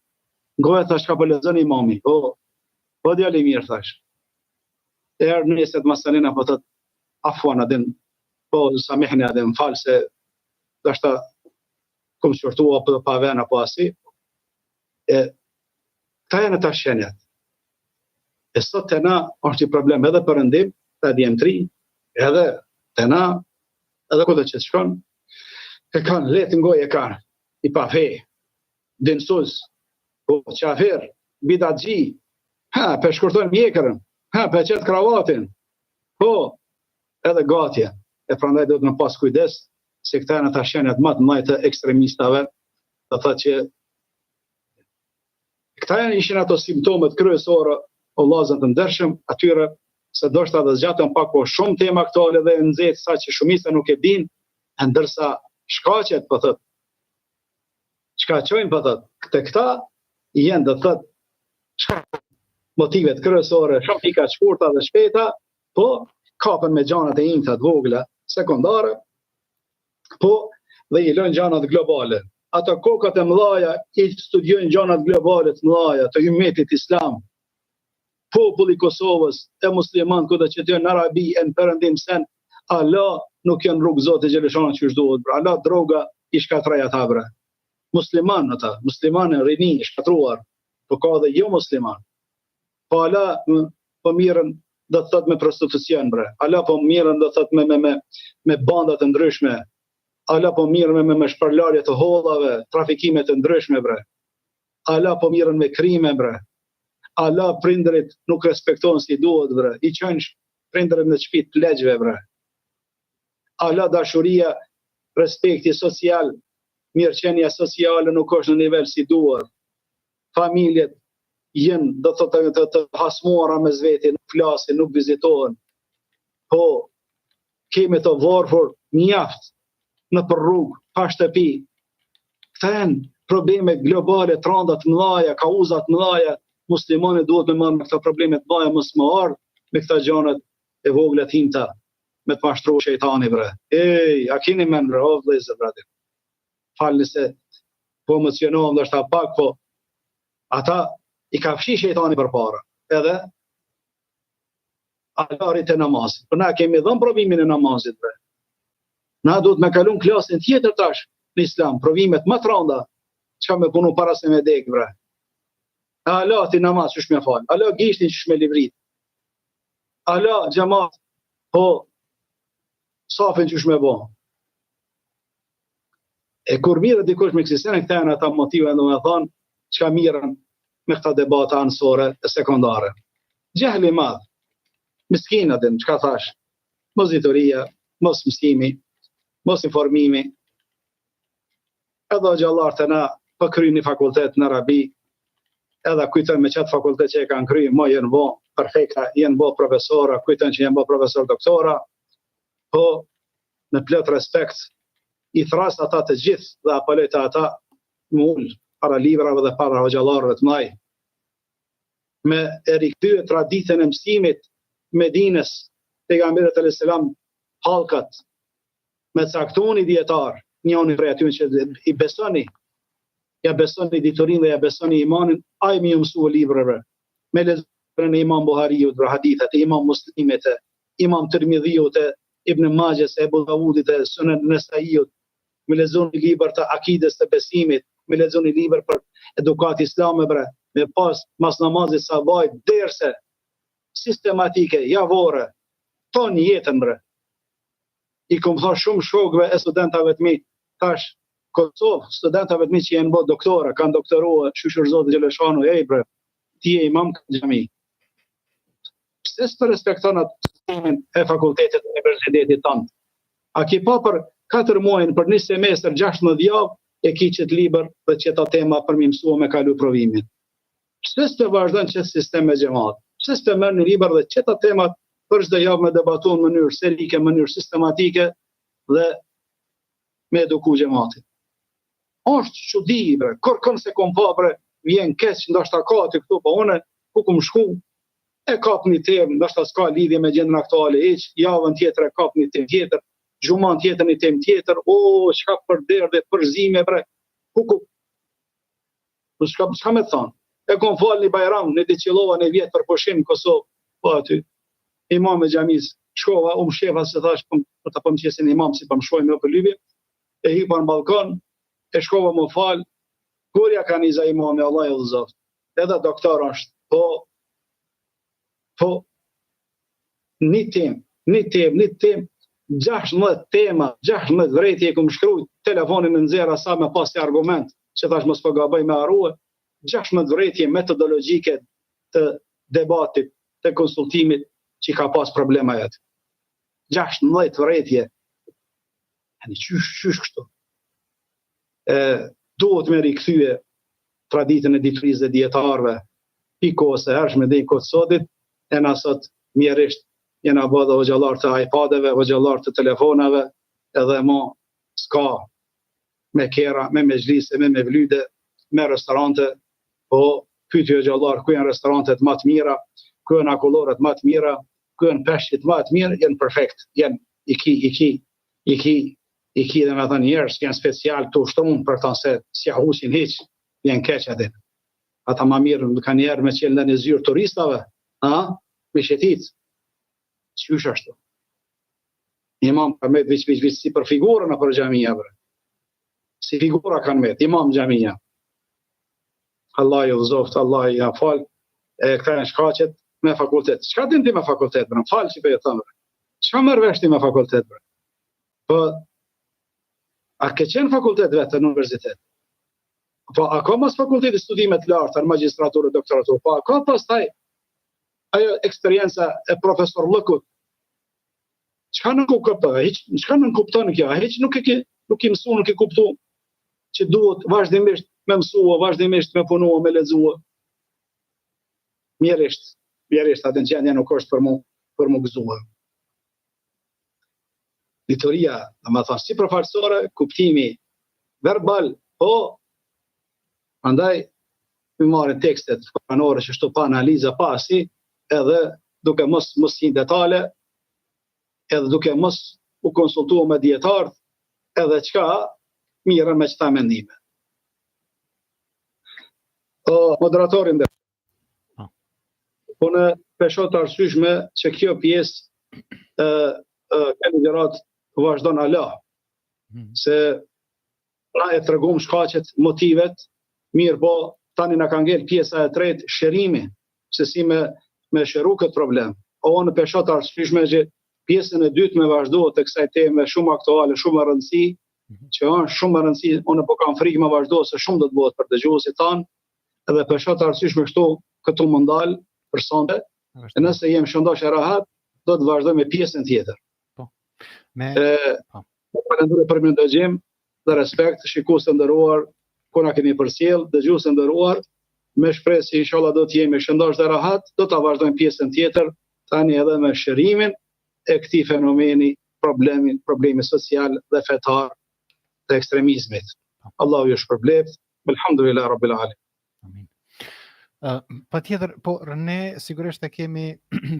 ngoje thash çka po lexon imami, po, po djalë i mirë, thash. E erdh nesër masanena po thot, afuan adin, po samihni adin, më falë se, ndoshta kum qortu apo pa ven apo asi. E këta janë ata shenjat. E sot te na është një problem edhe perëndim, ta djem të ri, edhe te na, edhe kudo që të shkon, e kanë lehtë n'gojë e kanë, i pa fe, dinsuz, po qafir, bidatxhi, ha, pe shkurton mjekrën, ha, pe qet kravatin, po, edhe gatje, e prandaj duhet me pas kujdes, se këta janë ata shenjat më të mëdha të ekstremistave, do thotë që këta janë ishin ato simptomet kryesore o vëllazër të ndershëm, atyre se ndoshta edhe zgjatëm pak po shumë tema aktuale dhe e nxehtë sa që shumica nuk e din, e ndërsa shkaqet po thot çka çojnë po thot këtë këta janë do thot çka motivet kryesore, shumë pika të shkurta dhe shpejta, po kapen me gjanat e imta të vogla, sekondare, po dhe i lënë gjanat globale. Ato kokat e mëdhaja i studiojnë gjanat globale të mëdhaja të ymetit islam. Populli i Kosovës e musliman kudo që të jenë në Arabi e në perëndim sen, ala nuk janë rrugë Zotit xheleshanuhu qysh duhet, bre. Ala droga i shkatroj ata bre. Musliman ata, musliman e rini i shkatruar, po ka edhe jo musliman. Po ala po mirren do të thot me prostitucion bre. Ala po mirren do të thot me me me me banda të ndryshme. Ala po mirren me me, me shpërlarje të hollave, trafikime të ndryshme bre. Ala po mirren me krime bre. Ala prindërit nuk respektohen si duhet bre. I çojnë prindërit në shtëpi të pleqve bre. Ala dashuria, respekti social, mirëqenia sociale nuk është në nivel si duhet. Familjet. Janë, do të thotë, të, të hasmuara mes veti, nuk flasin, nuk vizitohen. Po, kemi të varfër mjaft nëpër rrugë, pa shtëpi. Këta janë probleme globale, të randa të mëdhaja, kauza të mëdhaja, muslimani duhet me marrë me këto probleme të mëdhaja, mos me ardhë me këta gjanat e vogla të imta, me të mashtru shejtani bre. Ej, a kini men bre, o vëllezër bre. Falni se po emocionohem ndoshta pak, po ata i ka fshi shejtani përpara. Edhe alarit e namazit. Po na kemi dhënë provimin e namazit bre. Na duhet me kalu në klasën tjetër tash në islam, provimet më të randa, çka me punu para se me dek bre. Ala ti namaz qysh me fal, ala gishtin qysh me livrit. Ala xhamat, po safin qysh me bo. E kur mirret dikush me kësi sene, këta janë ata motive, domethonë, çka mirren me këta debata anësore e sekondare. Xhehl i madh, miskin din, çka thash, mos dituria, mos mësimi, mos informimi, edhe hoxhallarët e na po kryjnë një fakultet në Arabi, edhe kujtojnë me qatë fakultet që e kanë kry, mo jenë bo perfekta, jenë bo profesora, kujtojnë që jenë bo profesor doktora, po me plot respekt, i thrras ata të gjithë dhe apeloj te ata m'u ul para librave dhe para hoxhallarëve të mëdhaj. Me e rikthye traditën e mësimit Medinës, pejgamberit alayhis salam hallkat me caktu ni dijetar, njëni prej atyre që i besoni, ja besoni diturinë dhe ja besoni imanin, ai me ju mësu librave, me lexu e Imam Buhariut, bre hadithet, e Imam Muslimit, e Imam Tirmidhiut, e Ibn Maxhes, e Ebu Davudit, e Sunen Nesaiut, me lexu një libër të akides të besimit, me lexu një libër për edukatë islame, bre, me pas mas namazit sabahit, derse, sistematike, javore, tonë jetën, bre. I kom thonë shumë shokëve e studentave të mi, tash, Kosovë, studentave të mi që janë bo doktora, kanë doktorua, shyqyr Zotit xheleshanuhu, ej bre, ti je imam në xhami. Pse s'po respekton atë sistemin e fakultetit të universitetit tënd? A ki pa për 4 muaj për një semestër 16 javë e ki qëtë libër dhe qëta tema për mi mësua me kalu provimin? Pse s'të vazhdon qëtë sistem me xhemat? Pse s'të merr një libër dhe qëta temat për çdo javë me debatu në mënyrë serike, në mënyrë sistematike dhe me eduku xhematin? Është çudi bre, kërkon s'e kom pa bre, vjen keq, ndoshta ka aty këtu, po unë ku kum shku, e kap një temë, ndoshta s'ka lidhje me gjendjen aktuale hiç, javën tjetër e kap një temë tjetër, xhuman tjetër një temë tjetër, o çka përderdhje, përzime bre, ku ku Po çka çka me thon? E kom fal një bajram, një ditë qëllova një vjet për pushim në Kosovë, po aty. Imam e xhamisë, shkova, u mshefa se thash, po, po ta po më qesin imam si po më shkojmë me përlypje, e hipa në balkon, e shkova më fal, kur ja ka nis imami, Allah e udhëzoft. Edhe doktor është, po, po, një temë, një temë, një temë, 16 tema, 16 vrejtje e kum shkrujt, telefonin e nxera sa me pas si argument, që thash mos po gaboj me harrue, 16 vrejtje metodologjike të debatit, të konsultimit, që ka pas problema jetë. 16 vrejtje. Ani qysh, qysh kështu? E, duhet me rikthye traditën e diturisë dhe dijetarëve, pi kohës së hershme deri në kohë të sotit, e na sot mjerisht jena bë dhe hoxhallar të iPadeve, hoxhallar të telefonave, edhe mo s'ka me kerra, me mexhlise, me mevlyde, me restorante, po pyti hoxhallar ku janë restorantet më të mira, ku janë akulloret më të mira, ku janë peshqit më të mirë, janë perfekt, janë i ki, i ki, i ki, i ki dhe me thënë njerëz që janë special të ushtruar për ta se s'ja huqin hiç, janë keq atë. Ata ma mirë në kanë njerë me qenë në një zyrë turistave, ha? Me shetit. Qysh ashtu? Imam ka met veç veç veç si për figurën nëpër xhamia bre. Si figura kanë met, imam xhamia. Allah i udhëzoft, Allah i fal, e këta janë shkaqet me fakultet. Çka din ti me fakultet, bre? Fal që po e them. Çka merr vesh ti me fakultet, bre? Po a ke qenë fakultet vetë në universitet? Po a ka mas fakultetit studime të larta në magjistraturë, doktoraturë? Po a ka pastaj ajo eksperienca e profesorllëkut? Çka nënkupton? Hiç çka nënkupton kjo? Hiç nuk e ke nuk i mësu, nuk e kuptu që duhet vazhdimisht me mësua, vazhdimisht me punua, me lexua. Mjerisht, mjerisht atë gjendja nuk është për mu për mu gëzuar. Dituria, domethënë, sipërfaqësore, kuptimi verbal, po, andaj, i marrin tekstet kuranore qështu pa analiza, pa asi, edhe duke mos, mos hi n'detale, edhe duke mos u konsultu me dijetarët, edhe çka mirren me qëta mendime. O, moderator i nderuar. Po. Unë pe shoh të arsyeshme që kjo pjesë ë ë kjo ligjëratë vazhdon ala. Hmm. Se na e tregum shkaqet, motivet, mirëpo tani na ka ngel pjesa e tretë, shërimi, se si me me shëru këtë problem. O unë pe shoh të arsyeshme që pjesën e dytë me vazhdu të kësaj teme shumë aktuale, shumë me rëndësi, mhm. që është shumë me rëndësi, unë po kam frikë me vazhdu se shumë do të bëhet për dëgjuesit tanë, edhe pe shoh të arsyeshme kështu këtu me ndal për sonte. E nëse jem shëndosh e rahat, do të vazhdoj me pjesën tjetër. Po. Me e, po. Falënderoj për mirëdëgjim dhe respekt shikues të nderuar ku na keni përcjell, dëgjues të nderuar, me shpresë që inshallah do të jemi shëndosh dhe rahat, do ta vazhdojmë pjesën tjetër tani edhe me shërimin e këtij fenomeni, problemi, problemi social dhe fetar të ekstremizmit. Po. Allahu ju shpërbleft. Alhamdulillah Rabbil Alamin. Amin. Uh, patjetër, po ne sigurisht e kemi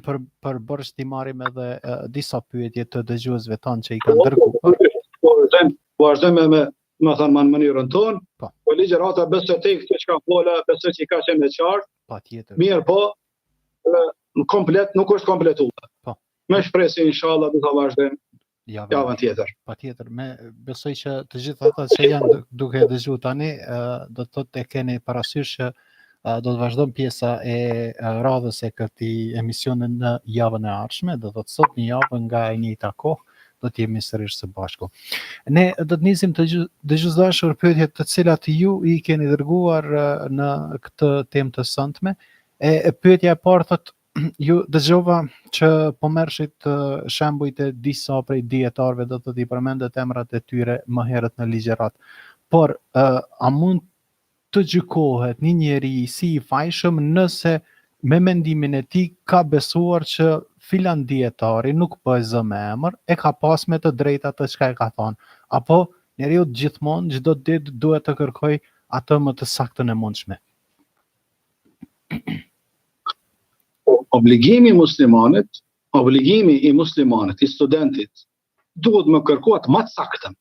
për për borxh t'i marrim edhe uh, disa pyetje të dëgjuesve tanë që i kanë po, dërguar. Po, po, vazhdojmë, po vazhdojmë me me thënë në mënyrën tonë. Po. Po ligjërata besoj te këtë çka fola, besoj që ka qenë e qartë. Patjetër. Mirëpo, në komplet nuk është kompletuar. Po. Me shpresë inshallah do ta vazhdojmë javën, javën tjetër. Patjetër, me besoj që të gjithë ata që janë duke e dëgjuar tani, do të thotë e keni parasysh që do të vazhdon pjesa e radhës e këtij emisioni në javën e ardhshme, do të thotë sot një javë nga e njëjta kohë do të jemi sërish së bashku. Ne do të nisim të dëgjues të dashur pyetjet të cilat ju i keni dërguar në këtë temë të sontme. E, e pyetja e parë thotë Ju dëgjova që po merrshit shembujt e disa prej dijetarëve do të thotë i përmendët emrat e tyre më herët në ligjëratë. Por a mund të gjykohet një njeri si i fajshëm nëse me mendimin e tij ka besuar që filan dijetari nuk po e zë me emër, e ka pas me të drejtë atë çka e ka thonë. Apo njeriu gjithmonë çdo ditë duhet të kërkojë atë më të saktën e mundshme. Obligimi i muslimanit, obligimi i muslimanit, i studentit, duhet me kërku atë ma të saktën.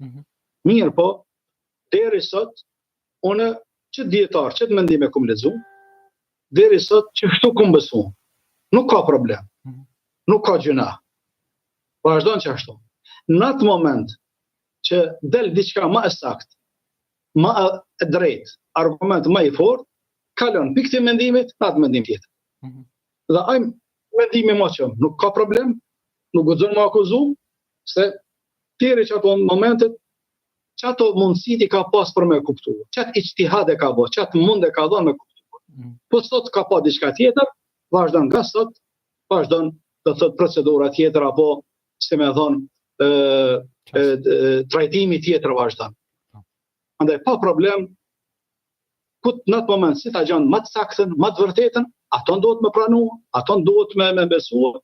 Mm -hmm. Mirëpo, deri sot, unë qët dijetar, qët mendim e kum lexu, deri sot qështu kum besu. Nuk ka problem. Mm -hmm. Nuk ka gjynah. Vazhdon qashtu. Në atë moment që del diçka ma e saktë, ma e drejtë, argument ma i fortë, kalon pi këtij mendimit në atë mendim tjetër. Mm -hmm. Dhe ai mendimi ma që nuk ka problem, nuk guxon me akuzu, se deri qato momentet, qato mundësit i ka pas për me kuptu, qat ixhtihad e ka bo, qat mund e ka dhonë me kuptu. Mm -hmm. Po sot ka pa diçka tjetër, vazhdon nga sot, vazhdon do të thot procedura tjetër, apo si me thonë, e, e, e, trajtimi tjetër vazhdon. Po. Andaj pa problem, kut në atë moment si ta gjen më të saktën, më të vërtetën, aton duhet me pranu, aton duhet me me besu.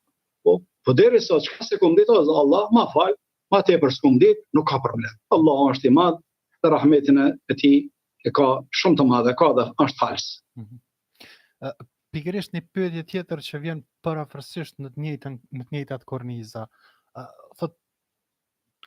Po, po deri sot çka s'e kum ditë, Allah ma fal, ma tepër s'kum ditë, nuk ka problem. Allah është i madh dhe rahmetin e tij e ka shumë të madhe, ka dhe është falës. Mm -hmm. Pikërisht një pyetje tjetër që vjen përafërsisht në të njëjtën në të njëjtat korniza. Thot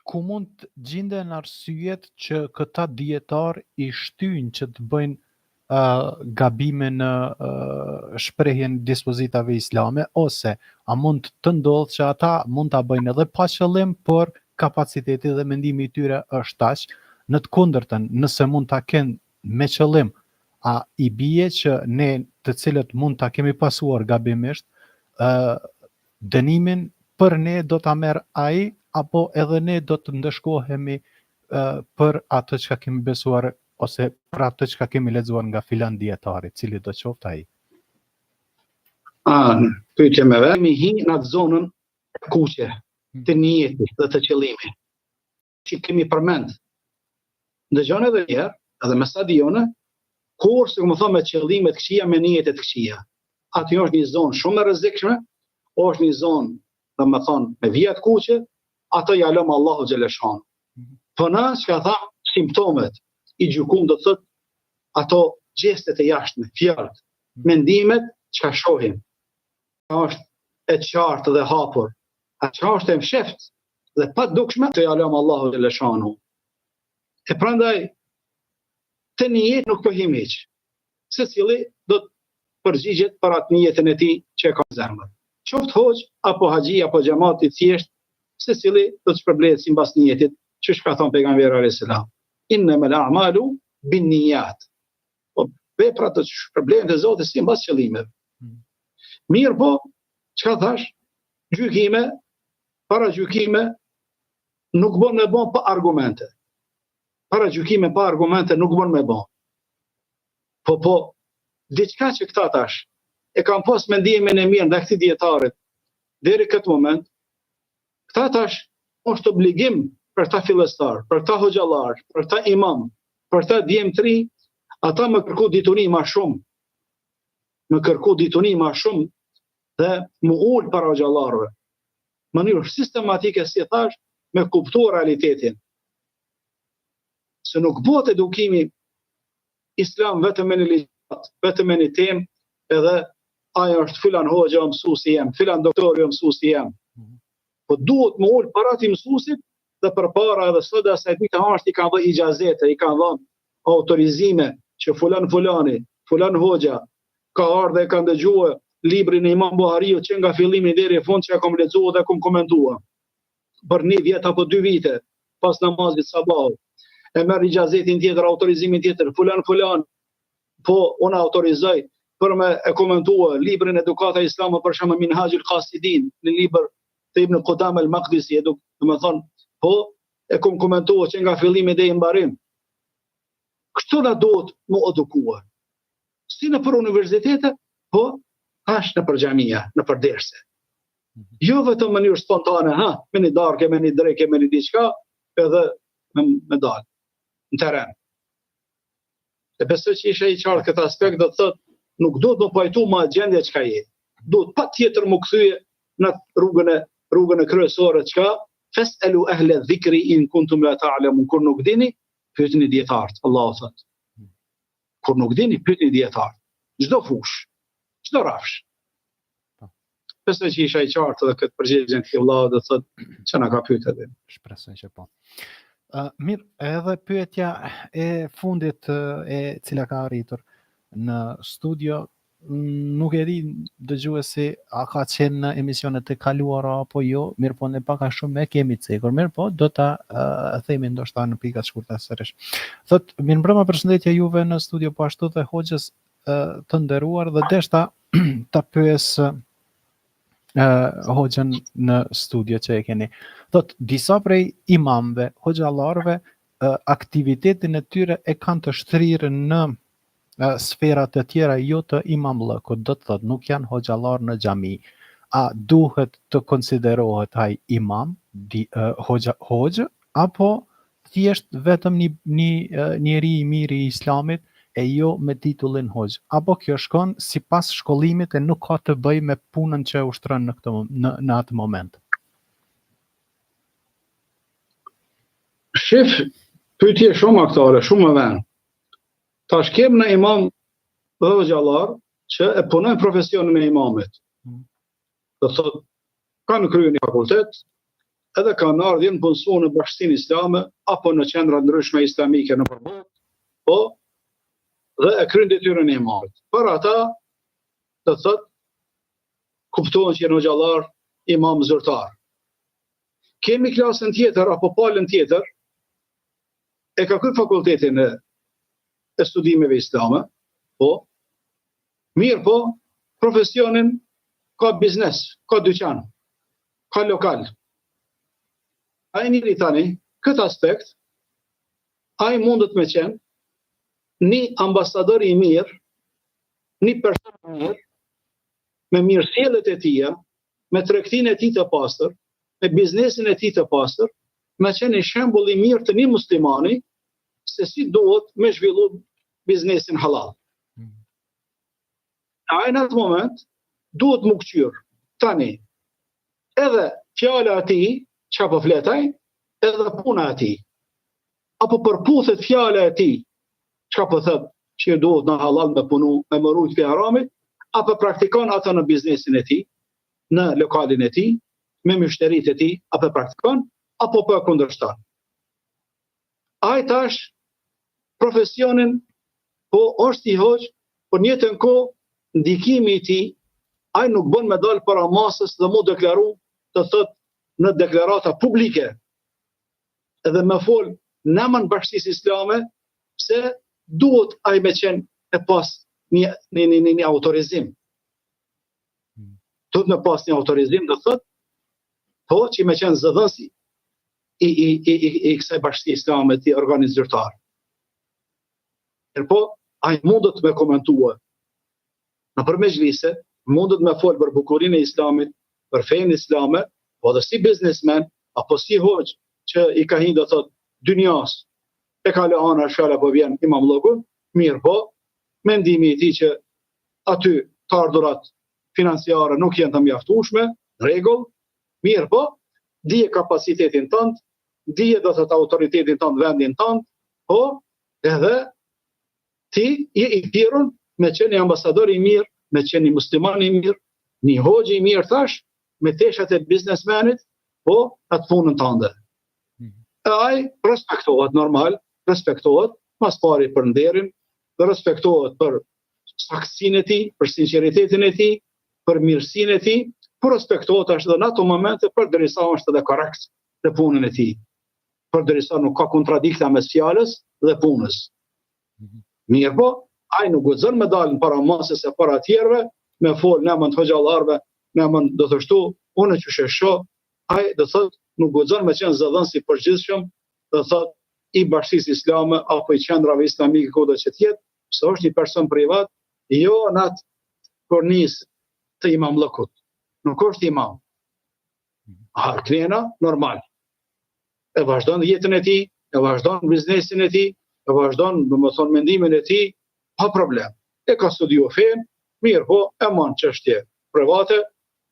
ku mund të gjinden arsyet që këta dijetarë i shtyjnë që të bëjnë uh, gabime në uh, shprehjen e dispozitave islame ose a mund të ndodhë që ata mund ta bëjnë edhe pa qëllim, por kapaciteti dhe mendimi i tyre është aq në të kundërtën, nëse mund ta kenë me qëllim, a i bie që ne të cilët mund ta kemi pasuar gabimisht, ë dënimin për ne do ta merr ai apo edhe ne do të ndëshkohemi për atë çka kemi besuar ose për atë çka kemi lexuar nga filan dijetari, cili do qoftë ai. A, pyetje me vend, mi hi në atë zonën e kuqe hmm. të nijetit dhe të qëllimit që kemi përmend. Ndëgjoni edhe një herë, edhe me sa di unë, kurrë s'e kum thonë me qëllime të këqija, me nijete të këqija. Aty është një zonë shumë e rrezikshme, është një zonë, domethonë, me vija të kuqe, ato ja lëmë Allahut xheleshanuhu. Mhm. Po na, çka tha, simptomet, i gjykum do të thotë, ato gjestet e jashtme, fjalët, mhm. mendimet, çka shohim, është e qartë dhe hapur, a çka është e msheft dhe padukshme, ato ja lëmë Allahut xheleshanuhu. E prandaj, te nijet nuk po him hiç. Secili do të përgjigjet për atë nijetin e tij që e ka në zemër. Qoftë hoxhë, apo haxhi, apo xhemat i thjeshtë, secili do të shpërblehet simbas nijetit, qysh ka thonë pejgamberi alejhi selam. Innemel a'malu bin nijat. Po, veprat do të shpërblehen te Zoti simbas qëllimeve. Hmm. Mirëpo, çka thash? Gjykime, paragjykime, nuk bon me bon pa argumente. Paragjykime pa argumente nuk bon me bon. Po, po, diçka që këta tash, e kam pas mendimin e mirë ndaj këtij dijetarit, deri këtë moment, këta tash është obligim për këta fillestar, për këta hoxhallar, për këta imam, për këta djem të ri, ata me kërku dituri ma shumë, me kërku dituri ma shumë dhe m'u ul para hoxhallarëve. Mënyrë sistematike, si thash, me kuptu realitetin. Se nuk bëhet edukimi islam vetëm me një ligjëratë, vetëm me një temë, edhe ai është filan hoxha mësuesi jem, filan doktori mësuesi jem. Mhm. Po duhet m'u ul para atij mësuesit dhe përpara edhe sot asaj dite është i kanë dhënë ixhazete, i kanë dhënë autorizime që fulan fulani, fulan hoxha ka ardhë dhe ka ndëgjue librin e Imam Buhariut që nga fillimi deri në fund që e kom lexuar dhe kom komentuar për një vjet apo dy vite pas namazit sabahut. E merr ixhazetin tjetër, autorizimin tjetër, fulan fulan, po unë autorizoj për me e komentua librin Edukata Islame për shembull Minhaxhul Kasidin, një libër të Ibn Kudame el Makdisi, eduk, domethonë, po e kom komentua që nga fillimi deri në mbarim. Kështu na duhet m'u edukua. Si nëpër universitete, po tash nëpër xhamia, nëpër derse. Mhm. Jo vetëm në mënyrë spontane, ha, me një darkë, me një drekë, me një diçka, edhe me, me dalë në terren. E besoj që isha i qartë këtë aspekt, do të thotë, nuk duhet m'u pajtu me gjendje çka je. Duhet patjetër m'u kthy në rrugën e rrugën e kryesore çka fes elu ehle dhikri in kuntum la ta'lamun kur nuk dini pyetni dijetarët Allahu thotë Kur nuk dini, pyetni dijetarët. Çdo fushë, çdo rrafsh. Po. Besoj që isha i qartë edhe këtë përgjigjen këtij vëllau do të thotë që na ka pyetur edhe. Shpresoj që po. Uh, mirë, edhe pyetja e fundit e cila ka arritur në studio nuk e di dëgjuesi a ka qenë në emisionet e kaluara apo jo, mirëpo ne pak a shumë e kemi cekur, mirëpo do ta uh, themi ndoshta në pika të shkurta sërish. Thot, mirëmbrëma përshëndetje juve në studio po ashtu dhe hoxhës uh, të nderuar dhe deshta ta pyes uh, hoxhën në studio që e keni. Thot, disa prej imamve, hoxhallarëve, uh, aktivitetin e tyre e kanë të shtrirë në sfera të tjera jo të imamllëkut, do të thotë nuk janë hoxhallarë në xhami. A duhet të konsiderohet ai imam, di, uh, hoxha, hoxhë, apo thjesht vetëm një, një njeri i mirë i islamit e jo me titullin hoxhë? Apo kjo shkon sipas shkollimit e nuk ka të bëjë me punën që e ushtron në këtë në, në atë moment? Shif, pyetje shumë aktuale, shumë me vend. Tash kem na imam dhe hoxhallar që e punojnë profesionin e imamit. Mm. Do thotë kanë kryer një fakultet, edhe kanë ardhur janë punësuar në bashkësinë islame apo në qendra ndryshme islamike nëpër botë, po dhe e kryejnë detyrën e imamit. Për ata do thotë kuptohen që janë hoxhallar imam zyrtar. Kemi klasën tjetër apo palën tjetër e ka kryer fakultetin e, e studimeve islame, po, mirëpo, profesionin ka biznes, ka dyqan, ka lokal. Ai njeri tani, këtë aspekt, ai mundet me qenë një ambasador i mirë, një person i mirë, me mirësjelljet e tija, me tregtinë e tij të pastër, me biznesin e tij të pastër, me qenë një shembull i mirë të një muslimani se si duhet me zhvillu biznesin halal. Mm. Ai në atë moment duhet m'u kqyr. Tani, edhe fjala e tij, çka po flet ai, edhe puna e tij. Apo përputhet fjala e tij, çka po thot që duhet në hallall me punu, me u rujt prej haramit, apo praktikon ato në biznesin e tij, në lokalin e tij, me myshterit e tij, apo praktikon, apo po e kundërshton. Ai tash profesionin po është i hoxhë, por në njëjtën kohë ndikimi i tij, ai nuk bën me dal para masës dhe mu deklaru të thot në deklarata publike edhe me fol në emën bashkësisë islame, pse duhet ai me qenë e pas një, një, një, një, një autorizim. Hmm. Duhet me pas një autorizim, do thot, po që me qenë zëdhënësi i, i, i, i, i kësaj bashkësie islame të organit zyrtar. Mirëpo, ai mundet me komentua nëpër mexhlise, mundet me folë për bukurinë e islamit, për fenë islame, po edhe si biznesmen, apo si hoxhë që i ka hinë do thot dynjas, e ka lënë anash fjala po vjen imamllëkun, mirëpo, mendimi i tij që aty të ardhurat financiare nuk janë të mjaftueshme, rregull, mirëpo, dije kapacitetin tënd, dije do thot autoritetin tënd, vendin tënd, po edhe ti je i thirrun me qenë një ambasador i mirë, me qenë një musliman i mirë, një hoxhë i mirë tash, me teshat e biznesmenit, po atë punën tënde. Mm -hmm. E ai respektohet normal, respektohet, mas pari për nderin, dhe respektohet për saktësinë e tij, për sinqeritetin e tij, për mirësinë e tij, por respektohet ashtu edhe në ato momente përderisa është edhe korrekt në punën e tij. Përderisa nuk ka kontradikta mes fjalës dhe punës. Mhm. Mirëpo, ai nuk guxon me dalë para masës e para tjerëve, me fol në emër të hoxhallarëve, në emër do të thotë, unë qysh e shoh, ai do thotë nuk guxon me qenë zëdhënës i përgjithshëm, do thotë i bashkësisë islame apo i qendrave islamike kudo që të jetë, se është një person privat, jo në atë kornizë të imamllëkut. Nuk është imam. A knena, normal. E vazhdon jetën e tij, e vazhdon biznesin e tij, e vazhdon, domethonë, mendimin e tij, pa problem. E ka studiu fenë, mirëpo, e man çështje private,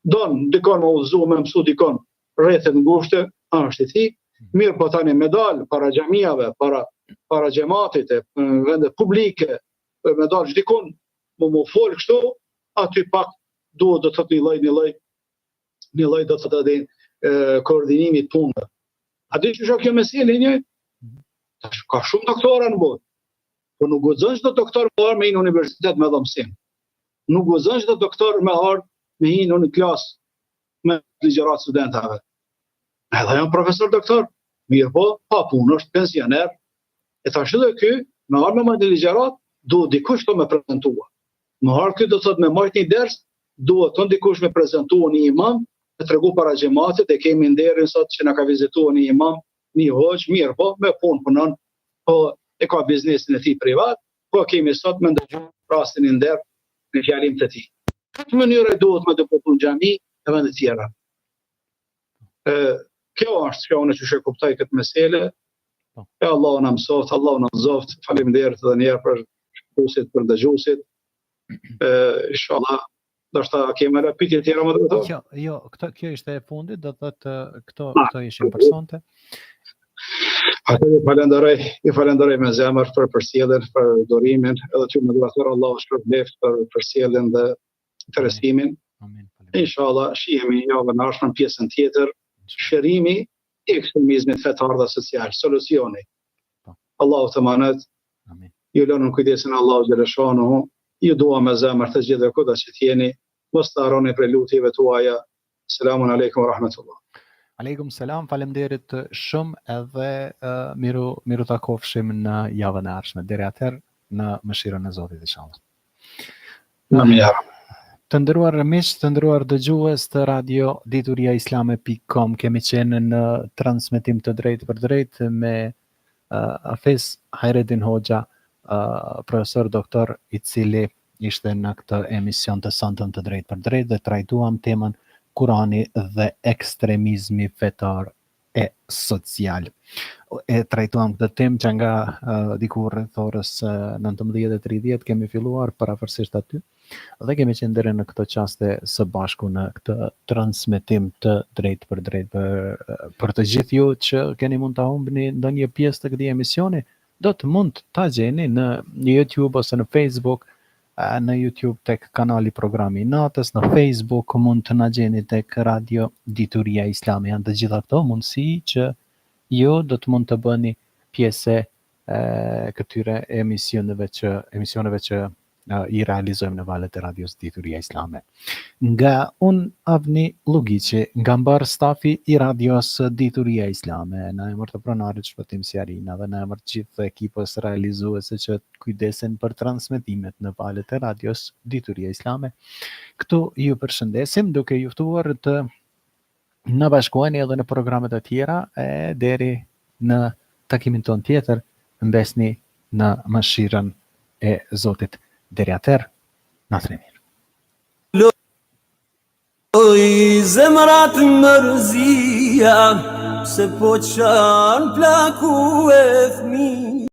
don dikon me udhëzu, me mësu dikon rrethet ngushte, është i tij, mirëpo tani me dal para xhamiave, para, para xhematit, e në vende publike, me dal dikun, me mu fol kështu, aty pak duhet do të thotë një lloj, një lloj, një lloj do të thotë edhe koordinimi të punëve. A di qysh kjo mesele një? Tash ka shumë doktora në botë. Po nuk guxon çdo doktor me ardhë me hi në universitet me dhënë mësim. Nuk guxon çdo doktor me ardhë me hi në klasë me ligjëratë studentave. Edhe janë profesor doktor, mirëpo, pa punë, është pensioner. E tash edhe ky, me ardhë me majtë një ligjëratë, duhet dikush të me prezentua. Me ardhë ky do të thotë me majtë një ders, duhet të dikush me prezentua një imam, me tregu para xhematit, e kemi nderin sot që na ka vizitua një imam, një hoxhë, mirëpo, me punë punon, po e ka biznesin e tij privat, po kemi sot me ndëgju rastin i nder në fjalim të tij. Këtë mënyrë duhet me depërtu në xhami e vende tjera. E, kjo është që unë qysh e kuptoj këtë mesele, po. e Allahu na mësoftë, Allahu na udhëzoftë, faleminderit edhe njëherë për shikuesit, për dëgjuesit, e, inshallah, ndoshta kemi edhe pyetje tjera më drejtor? Jo, jo, këto kjo ishte e fundit, do të thotë këto këto ishin për sonte. Atë ju falenderoj, ju falenderoj me zemër për përcjelljen, për durimin, edhe ty moderator Allahu shpërbleft për përcjelljen dhe interesimin. Amin. Inshallah, shihemi javën e ardhshme në pjesën tjetër, shërimi i ekstremizmit fetar dhe social, solucioni. Po. Allahu të emanet. Amin. Ju lë në kujdesin e Allahut xheleshanuhu, ju dua me zemër të gjithëve kudo që të jeni, mos të harroni prej lutjeve tuaja. Selamun alejkum wa rahmetullah. Alejkum selam, faleminderit shumë edhe uh, miru miru takofshim në javën e ardhshme. Deri atëherë në mëshirën e Zotit inshallah. Amin ja. Të nderuar miq, të nderuar dëgjues të Radio Dituria Islame.com, kemi qenë në transmetim të drejtpërdrejtë me uh, Hafiz Hajredin Hoxha, uh, profesor doktor i cili ishte në këtë emision të sontëm të drejtpërdrejtë dhe trajtuam temën Kurani dhe ekstremizmi fetar e social. E trajtuam këtë temë që nga uh, diku rreth orës 19:30 kemi filluar përafërsisht aty. Dhe kemi qenë deri në këto çaste së bashku në këtë transmetim të drejtpërdrejtë për për të gjithë ju që keni mund ta humbni ndonjë pjesë të këtij emisioni, do të mund ta gjeni në YouTube ose në Facebook, në YouTube tek kanali Programi i Natës, në Facebook mund të na gjeni tek Radio Dituria Islame. Janë të gjitha këto mundësi që ju do të mund të bëni pjesë e këtyre emisioneve që emisioneve që i realizojmë në valët e radios Dituria Islame. Nga unë Avni Llugiqi, nga mbarë stafi i radios Dituria Islame, në emër të pronarit Shpëtim Sjarina dhe në emër të gjithë ekipës realizuese që kujdesen për transmetimet në valët e radios Dituria Islame, këtu ju përshëndesim duke ju ftuar të na bashkoheni edhe në programet e tjera e deri në takimin tonë tjetër mbesni në mëshirën e Zotit. Deri atëherë, natën e mirë. Oj zemrat mërzia Se po qan plaku e fmija.